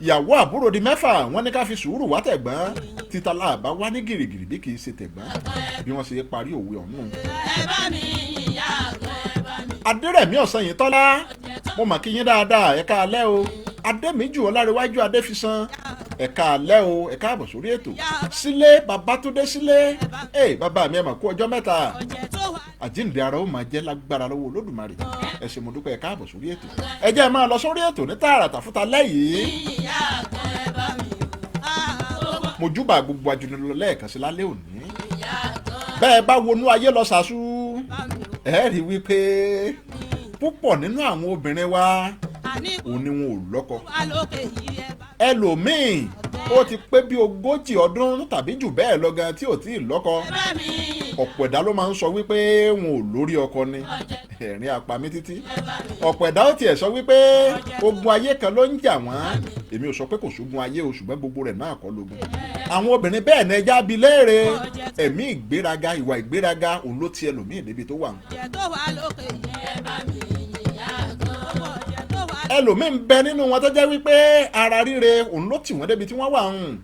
Ìyàwó àbúrò di mẹ́fà, wọ́n ní ká fi sùúrù wá tẹ̀gbọ́n títa láàbá wá ní gìrìgìrì bí kì í ṣe tẹ̀gbọ́n, bí wọ́n ṣe parí òwe ọ̀hún. Ẹ bá mi yìnyín àgọ́, ẹ bá mi. Adérẹ̀mí Ọ̀sanyìntọ́lá, mo mà kí yín dáadáa, ẹ káalẹ́ o. Adémíjù Ọlárẹ̀wájú Adéfisan, ẹ káalẹ́ o, ẹ káàbọ̀ sórí ètò. Sílé Babátúndé sílé, ẹ bàbá mi, ẹ mà kú ọjọ́ mẹ́ta. Ọ̀jẹ̀ tó wà. Àjíǹde ara ó máa jẹ́ lágbára lọ́wọ́ Olódùmarè. Ẹ ṣé, mo dúpẹ́, ẹ káàbọ̀ sórí ètò. Ẹ jẹ́ ẹ máa lọ sórí ètò ní tààràtà fúta lẹ́yìn. Yìnyín àgọ́, ẹ bá mi o. Mo júbà gbogbo ajunilọ lẹ́ẹ̀kan sí lálẹ́ òní. Yìnyín àgọ́. Bẹ́ẹ̀ bá wọnú ayé lọ sàṣú, Bá mi o. ẹ rí wípé púpọ̀ nínú àwọn obìnrin wa Àní òun ni wọn ò lọ́kọ. wà lókè yìí, ẹ bá. Ẹlòmíì ó ti pé bí 40 ọdún tàbí jù bẹ́ẹ̀ lọ gan tí ò tí ì lọ́kọ. Ẹ bá mi yìn. Ọ̀pọ̀ ẹ̀dá ló máa ń sọ wípé wọn ò lórí ọkọ ni. Ẹ̀rín apá mi títí. Ọ̀pọ̀ ẹ̀dá ó tiẹ̀ sọ wípé ogun ayé kan ló ń jà wọ́n. Èmi ò sọ pé kò sógun ayé o, ṣùgbọ́n gbogbo rẹ̀ náà kọ́ lógun. Àwọn obìnrin bẹ́ẹ̀ ní ẹja bi léèrè, ẹ̀mí ìgbéraga, ìwà ìgbéraga òun ló ti ẹlòmíì débi tó wà. Ọ̀jẹ̀ tó wà lókè yìí, Ẹ bá mi yìnyín àgọ́. ọ̀jẹ̀ tó wà. Ẹlòmíì ń bẹ nínú wọn tó jẹ́ wípé ara ríre òun ló tì wọ́n débi tí wọ́n wà ń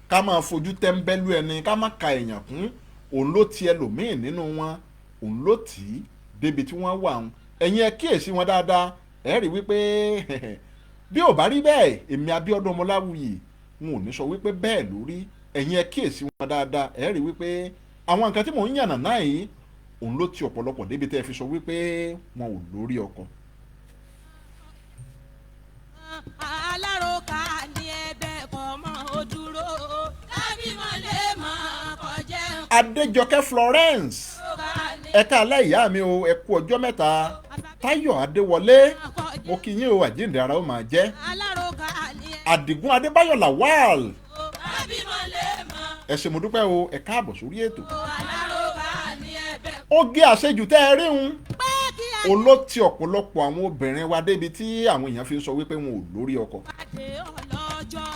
ká máa fojú tẹ́ńbẹ́lú ẹni, ká má ka èèyàn kún, òun ló ti ẹlòmíì nínú wọn, òun ló tì í débi tí wọ́n wà ń. Ẹ̀yin ẹ kíyèsí wọn dáadáa, ẹ rí wípé bí ò bá rí bẹ́ẹ̀, èmi Abíọ́dún Ọmọláwuyì n ò ní sọ wípé bẹ́ẹ̀ ló rí. Ẹ̀yin ẹ kíyèsí wọn dáadáa, ẹ rí wípé àwọn nǹkan tí mò ń yànnà náà yìí, òun ló ti ọ̀pọ̀lọpọ̀ débi tẹ́ ẹ fi sọ wípé wọn ò lórí ọkọ. Aláròkà ní ẹ̀bẹ̀ kọ́ mọ́ ó dúró. Kábímọ̀ lè mọ̀ kọjá. Adéjọkẹ́ Florence, ẹ káalẹ́ ìyá mi o, ẹ kú ọjọ́ mẹ́ta. Táyọ̀ Adéwọlé, mo kí yín o, àjíǹde ara ó máa jẹ́. Aláròkà ní Àdìgún Adébáyọ̀ Lawal, Kábímọ̀ lè mọ̀. ẹ ṣé, mo dúpẹ́ o, ẹ káàbọ̀ sórí ètò. Aláròkà ní ẹ̀bẹ̀. Oge àṣejù tẹ́ ẹ rí un pé kí a olóòtí ọ̀pọ̀lọpọ̀ àwọn obìnrin wa débi tí àwọn èèyàn fi ń sọ wípé wọn ò lórí ọkọ. Pàdé ọlọ́jọ́.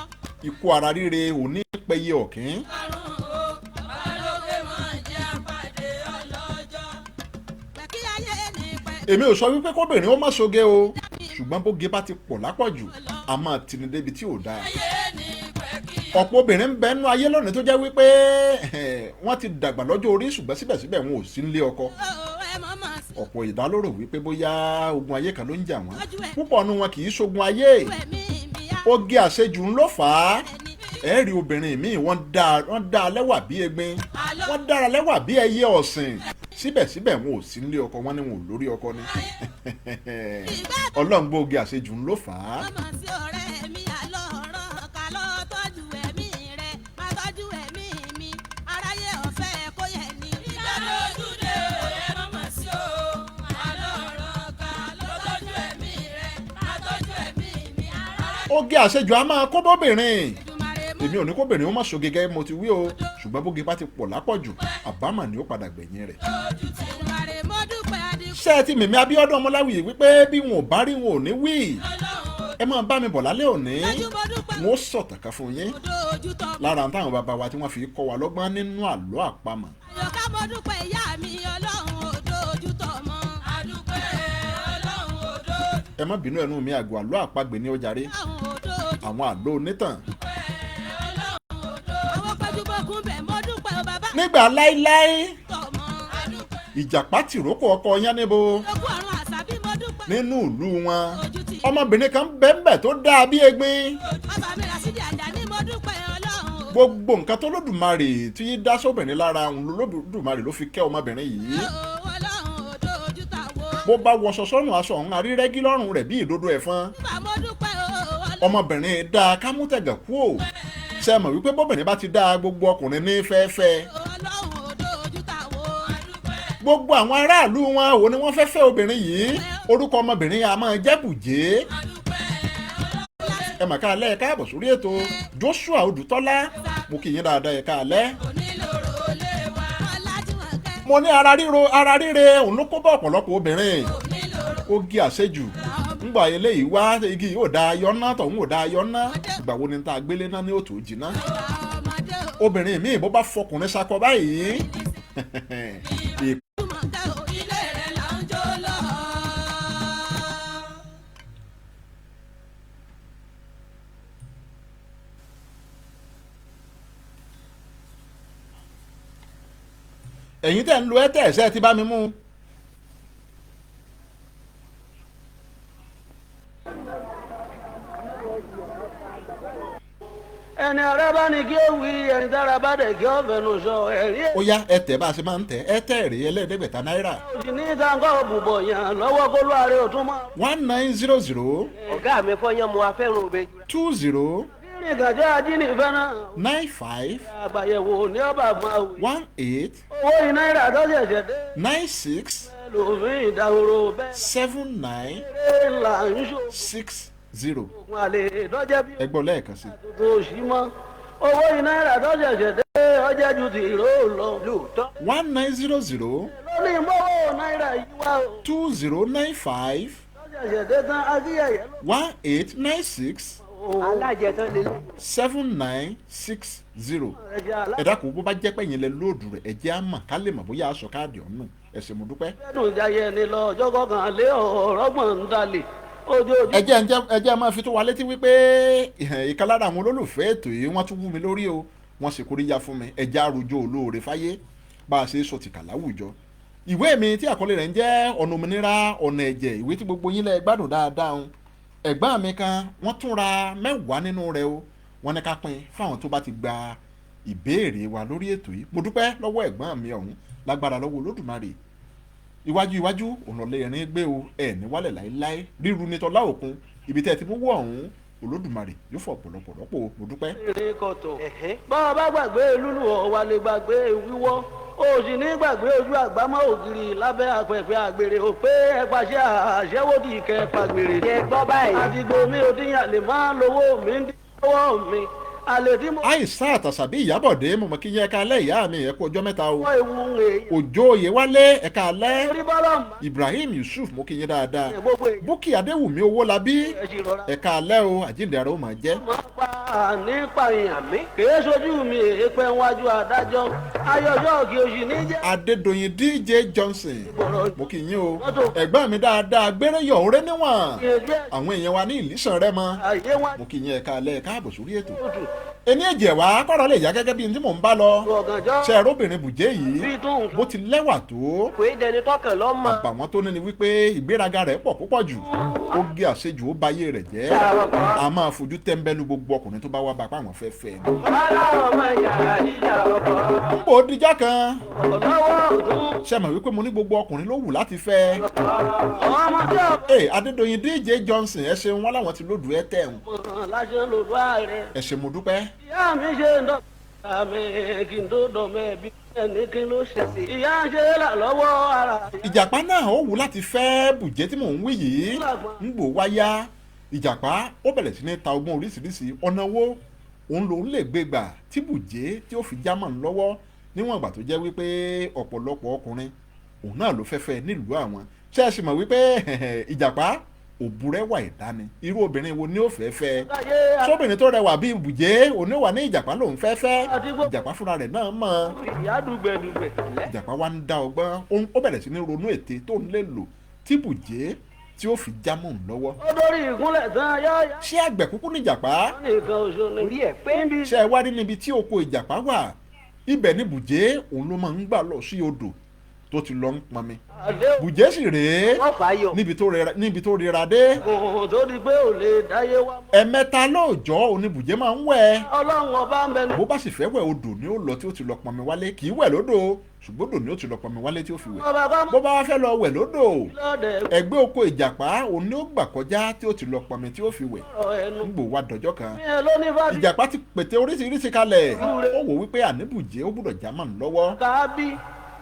Ikú ara ríre òní péye ọ̀kín. Àrùn o, balóge mọ̀ jẹ́ àpàdé ọlọ́jọ́. Pé kí ayé ní pẹ́. Èmi ò sọ wípé kóbìnrin ó má ṣoge o, ṣùgbọ́n bóge bá ti pọ̀ lápọ̀jù, a máa tini débi tí ò dáa. Ayé ní pẹ́ kí. Ọ̀pọ̀ obìnrin ń bẹ nínú ayé lónìí tó jẹ́ wípé wọ́n ti dàgbà lọ́jọ́ orí, ṣùgbọ́n síbẹ̀síbẹ̀ wọn ò sí nílé ọkọ. Ó ẹ mọ̀ mọ̀ sí. Ọ̀pọ̀ ìdálórò wípé bóyá ogun ayé kan ló ń jà wọ́n. Púpọ̀ nínú wọn kì í ṣogun ayé, Ẹ̀mí mi á oge àṣejù ń ló fà á. ẹni. Ẹ rí obìnrin míì, wọ́n dá lẹ́wà bí egbin, wọ́n dára lẹ́wà bí ẹyẹ ọ̀sìn, síbẹ̀síbẹ̀ wọn ò sí nílé ọkọ. Wọn ni wọn ò lórí ọkọ ni. Ọlọ́run gbọ́, oge àṣejù ń ló fà á. Mọ̀mọ́ sí ọ̀rẹ́ mi àlọ́ ọ̀rọ̀ ká lọ tọ́jú ẹ̀mí rẹ̀, má tọ́jú ẹ̀mí mi, aráyé ọ̀fẹ́ kó yẹ ni. Ìdádójúdé ẹ mọ̀mọ́ sí o. Àlọ́ ọ̀rọ̀ ká ló tọ́jú ẹ̀mí rẹ̀, má tọ́jú ẹ̀mí mi. Ara Oge àṣejù á máa kó bóbìnrin. Èdùmàrè mú. Èmi ò ní kóbìnrin ó má ṣoge gẹ́gẹ́ bí mo ti wí o, ṣùgbọ́n bóge bá ti pọ̀ lápọ̀jù, àbámọ̀ ni ó padà gbẹ̀yìn rẹ̀. lójú ti Èdùmàrè mọ́ dúpẹ́ adìkú. Ṣé ẹ ti mèmí Abíọ́dún Ọmọláwìyí wípé bí wọn ò bá rí, wọn ò ní wí. Ọlọ́run. Ẹ máa bá mi bọ̀ lálẹ́ òní, Lójú mo dúpẹ́. wọn ó sọ̀tàn kan fún yín Odò ojú tọ́. lára táwọn bàbá wa tí wọ́n fi kọ́ wa lọ́gbọ́n nínú àlọ́ àpamọ̀. Àyọ̀ká mo dúpẹ́ ìyá mi, Ọlọ́run odò ojú tọ́ mọ́. Adúpẹ́ Ọlọ́run odò. Ẹ má bínú, ẹnu mi àgọ́, àlọ́ àpagbè ní ọjàre, Ọlọ́run odò ojú. àwọn àlọ́ onítàn. Ọlọ́run odò. Àwọn pẹ́júbọ̀kún bẹ̀ mo dúpẹ́ o bàbá Nígbà láíláí, tọ̀ mọ́. Adúpẹ́ ìjàpá tìrókò ọkọ Yáníbo Ogún ọ̀run àṣàbí mo dúpẹ́. nínú ìlú wọn, Ojú ti. ọmọbìnrin kan bẹ́ẹ̀nbẹ́ẹ̀ tó dáa bí egbin. Bàbá mi Rasidi Àjàní mo dúpẹ́ Ọlọ́run o. Gbogbo nǹkan tó lódùmarè tí dá sóbìnrin lára òun lódùmarè ló fi kẹ́ ọmọbìnrin yìí. Ọlọ́run odò ojú tà wo. Bó bá wọṣọ sọ́rùn, aṣọ ọ̀hún arírẹ́gí lọ́rùn rẹ̀ bí ìdodo ẹ̀fọn. Bàbá mo dúpẹ́ o Ọlọ́run. Ọmọbìnrin dáa kámútẹ̀gàn kú ò ṣe mọ̀ wípé bọ́bìnrin bá ti dáa, gbogbo ọkùnrin ní fẹ́ẹ́fẹ́. Ọlọ́run odò ojú tà wo. Gbogbo àwọn aráàlú wọn ò ní wọ́n fẹ́ fẹ́ obìnrin yìí. Orúkọ ọmọbìnrin a máa jẹ́ Bùjẹ́. Adúpẹ́ Ọlọ́run. Ẹ mà káalẹ́, ẹ káàbọ̀ sórí ètò. Joshua Odùtọ́lá, mo kì í yín dáadáa, ẹ káalẹ́. Onílòrò lé wa. Ọlájúmọ̀kẹ́. Mo ní ara ríro, ara ríre òun ló kó bá ọ̀pọ̀lọpọ̀ obìnrin. Onílòrò. Oge àṣejù ńgbà eléyìí wá, igi yóò da ayọ́ ná, tọ̀hún ò da ayọ́ ná. Ìgbà wo ni tá a gbélé náà ní òtò jìnnà? Ọmọdé o. Obìnrin míì, bó bá fọkùnrin sakọ báyìí, Jùmọ̀kẹ́ o. Ilé rẹ̀ là ń jó lọ. Ẹ̀yin tẹ̀ ń lo Airtel, ṣe ti bá mi mú un. Ẹni ọ̀rẹ́ bá ní kí ó wí, ẹni tára bá dẹ̀ kí ó fẹnu sọ ẹ̀rí. Ó yá, ẹ tẹ̀ bá a ṣe máa ń tẹ̀. Airtel rèé, ẹlẹ́ẹ̀ẹ́dẹ́gbẹ̀ta náírà. Òsì ní sáńkọ́ bùbọ̀ yàn lọ́wọ́ kó ló àárẹ̀ òtún mọ́. 1900 Ọ̀gá mi fọyán mu afẹ́rùn òbẹ. 20 Rírìn kàjá ajínigbé náà. 95 Àgbàyẹ̀wò ní ọba fún àwìn. 18 Owó iná ìrà tó ṣẹ̀ṣẹ̀ dé. 96 Lòfin ìdahoro bẹ́ẹ̀. 79 Eré ńlá ń ṣòwò 60. àlè dọ́jẹ́ bí Ẹ gbọ́ lẹ́ẹ̀kan sí i. tuntun òṣì mọ́. Owó iná ìrà tó ṣẹ̀ṣẹ̀ dé ọjẹ́ ju tìró lọ. Lóòótọ́. 1900 Lónìí mọ́wọ́ náírà yìí wá o. 2095 Tó ṣẹ̀ṣẹ̀ dé tán akíyẹ̀yẹ́ ló. 1896 Alájẹtán lè. 7960. Ẹ̀jẹ̀ Ẹ dákun, bó bá jẹ́ pé ẹ̀yin lẹ lóòdù rẹ̀, ẹ jẹ́ á mọ̀ ká lè mọ̀ bóyá aṣọ káàdì ọ̀hún. Ẹ ṣé, mo dúpẹ́. aládùn jayé ni lọ ọjọ́ kọkànlé ọ̀rọ̀gbọ̀n ń dalè ojoojúmọ́. Ẹ jẹ́ máa fi tó wa létí wípé ìkan lára àwọn olólùfẹ́ ètò yìí, wọ́n tún wú mi lórí o, wọ́n sì kóríyá fún mi. Ẹ jẹ́ àròjọ olóore fáyé bá a ṣe é sọ tìkà láwùjọ. Ìwé mi tí àkọlé rẹ̀ ń jẹ́ Ọ̀nà Òmìnira Ọ̀nà Ẹ̀jẹ̀, ìwé tí gbogbo yín lẹ gbádùn dáadáa ń, ẹ̀gbọ́n mi kan, wọ́n tún ra 10 nínú rẹ̀ o. Wọ́n ní ká pín fáwọn tó bá ti gba ìbéèrè wa lórí ètò yìí. Mo dúpẹ́ lọ́wọ́ ẹ̀gbọ́n mi ọ̀hún. Lágbára lọ́wọ́ Olódùmarè, iwájú iwájú ònàlẹ́ ẹ̀rín gbé o, ẹ̀ ní wálẹ̀ láéláé. Ríru ní tọ́lá òkun, ibi tẹ́ ẹ ti mú wọ̀ ọ̀hún, Olódùmarè yóò fọ̀ ọ̀pọ̀lọpọ̀ rọ́pò. Mo dúpẹ́. Èrè kọ̀tọ̀. Bá ọ bá gbàgbé lúlù ọ̀wà lè gbàgbé wíwọ́, o sì ní gbàgbé ojú àgbámọ́ ògiri lábẹ́ àpẹ̀pẹ̀ àgbèrè ò pé ẹ pàṣẹ àṣẹwó di ìkẹ́ pàgbèrè. Jẹ gbọ́ báyìí. Àdìgbò mi ò díyàn lè má lówó mi ń dín lọ́wọ́ mi àlè tí mo Àìsàn àtàṣàbí Ìyábọ̀dé, mo mọ̀ kí yẹn. Ẹ̀ka alẹ́ ìyá mi, ẹ kú ọjọ́ mẹ́ta o. wọ́ ewu èèyàn. Òjò Oyèwálé, ẹ̀ka alẹ́. Orí bọ́lá mọ́ Ibrahim Yusuf, mo kí yín dáadáa. Gbogbo èèyàn Búkì Adéwùmí Owólabí, ẹ̀ sì rọra. ẹ̀ka alẹ́ o. Àjíǹde ara ó máa jẹ́. Máa pa nípàyàn mi kìí sojú mi èèpẹ̀ wájú adájọ́ ayọ̀jọ́ kì í sì ní jẹ́. Adédọ̀yìn DJ Johnson, mo kí yín o. Ẹ̀gbọ́n mi dáadáa, gbéreyọ̀ ọ̀rẹ́ níwọ̀n, àwọn èèyàn wa ní ìlísàn rẹ mọ́, Àyè wá mo kí yín, ẹ̀ka alẹ́, ẹ̀ka ààbò sórí ètò. tutù. Ẹni ẹ̀jẹ̀ wá kọ́rọ̀ lè yá gẹ́gẹ́ bí n tí mò ń bá lọ. Ọ̀gànjọ́ Ṣe ẹ̀rọbìnrin bùjẹ́ yìí bí tó nǹkan. bó ti lẹ́wà tó, Kò í dẹni tọkàn lọ́mọ. àbàwọ́n tó ní ni wípé ìgbéraga rẹ̀ pọ̀ púpọ̀ jù. Ó gé àṣejù, ó bayé rẹ̀ jẹ́. A máa fojú tẹ́ńbẹ́lú gbogbo ọkùnrin tó bá wá bá pa àwọn fẹ́ fẹ́ ni. Ọlọ́run yàrá ìjà ọkọ̀. Ń bò ó dijọ́ kan, Lọ́wọ́ ọ̀tún. ṣe mọ̀ wípé mo ní gbogbo ọkùnrin ló wù láti fẹ́. Ọmọ tí Ee, Adédọ̀yìn DJ Johnson, ẹ ṣeun. Wọn láwọn ti lódù ẹ tẹ̀hún. ọmọ láṣẹ lòdù ààrẹ. Ẹ ṣé, mo dúpẹ́. Ìyá mi ṣe ń dọ̀ mi kí n tó dọ̀ mẹ́ẹ̀bí ẹni kí ló ṣe sí. Ìyá ń ṣe é là lọ́wọ́ ara. Ìjàpá náà ó wù láti fẹ́ bùjẹ́ tí mò ń wí yìí. Ń gbò wáyá, ìjàpá ó bẹ̀rẹ̀ sí ní ta ọgbọ́n oríṣiríṣi ọ̀nà wo òun lòun lè gbé gbà tí bùjẹ́ tí ó fi jámọ̀ ń lọ́wọ́, níwọ̀n ìgbà tó jẹ́ wípé ọ̀pọ̀lọpọ̀ ọkùnrin òun náà ló fẹ́fẹ́ nílùú àwọn. Ṣé ẹ sì mọ̀ wípé ìjàpá òbúrẹ́wà ẹ̀dá ni? Irú obìnrin wo ni ó fẹ́ fẹ́? Sóbìnrin tó rẹwà bíi bùjẹ́ òní wà ní ìjàpá lòun fẹ́ fẹ́. Ìjàpá fúnra rẹ̀ náà mọ̀. Ìyá dùgbẹ̀dùgbẹ̀. Ìjàpá wa ń dá ọgbọ́n, ó bẹ̀rẹ̀ sí ní ronú ète tó ń lè lò tí bùjẹ́ tí ó fi jámọ̀ ń lọ́wọ́. Ó dórí ìkúnlẹ̀ tán yáyá. Ṣé àgbẹ̀ kúkú ní ìjàpá? Nìkan oṣù ni. Orí ẹ̀ pé. Níbi Ṣé ẹ wá rí níbi tí oko ìjàpá wà, ibẹ̀ ní bùjẹ́ òun ló máa ń gbà lọ sí odò tó ti lọ ń pọnmi. Àdéhùn. Bùjẹ́ sì rèé, Wọ́n fà á yọ. níbi tó rira dé, Kò tó di pé ò lè dáyé wá mọ́. ẹ̀mẹ́ta lóòjọ́ òní bùjẹ́ máa ń wẹ̀. Ọlọ́run ọba ń bẹ ní. Bó bá sì fẹ́ wẹ̀, odò ni ó lọ tí ó ti lọ pọnmi wálé. Kì í wẹ̀ lódò, ṣùgbọ́n odò ni ó ti lọ pọnmi wálé tí ó fi wẹ̀. Ọba bá Bó bá wá fẹ́ lọ wẹ̀ lódò, lọ́dẹ̀ ẹgbẹ́ oko ìjàpá òun ni ó gbà kọjá tí ó ti lọ pọnmi tí ó fi wẹ̀. ọ̀rọ̀ ẹnu. Ń gbò wá dọjọ́ kan, Mi ẹ ló ní fàbí. ìjàpá ti pète oríṣiríṣi kalẹ̀. Ó wò wípé àníbùjẹ́ ó gbúdọ̀ já mọ́ ń lọ́wọ́. Kábí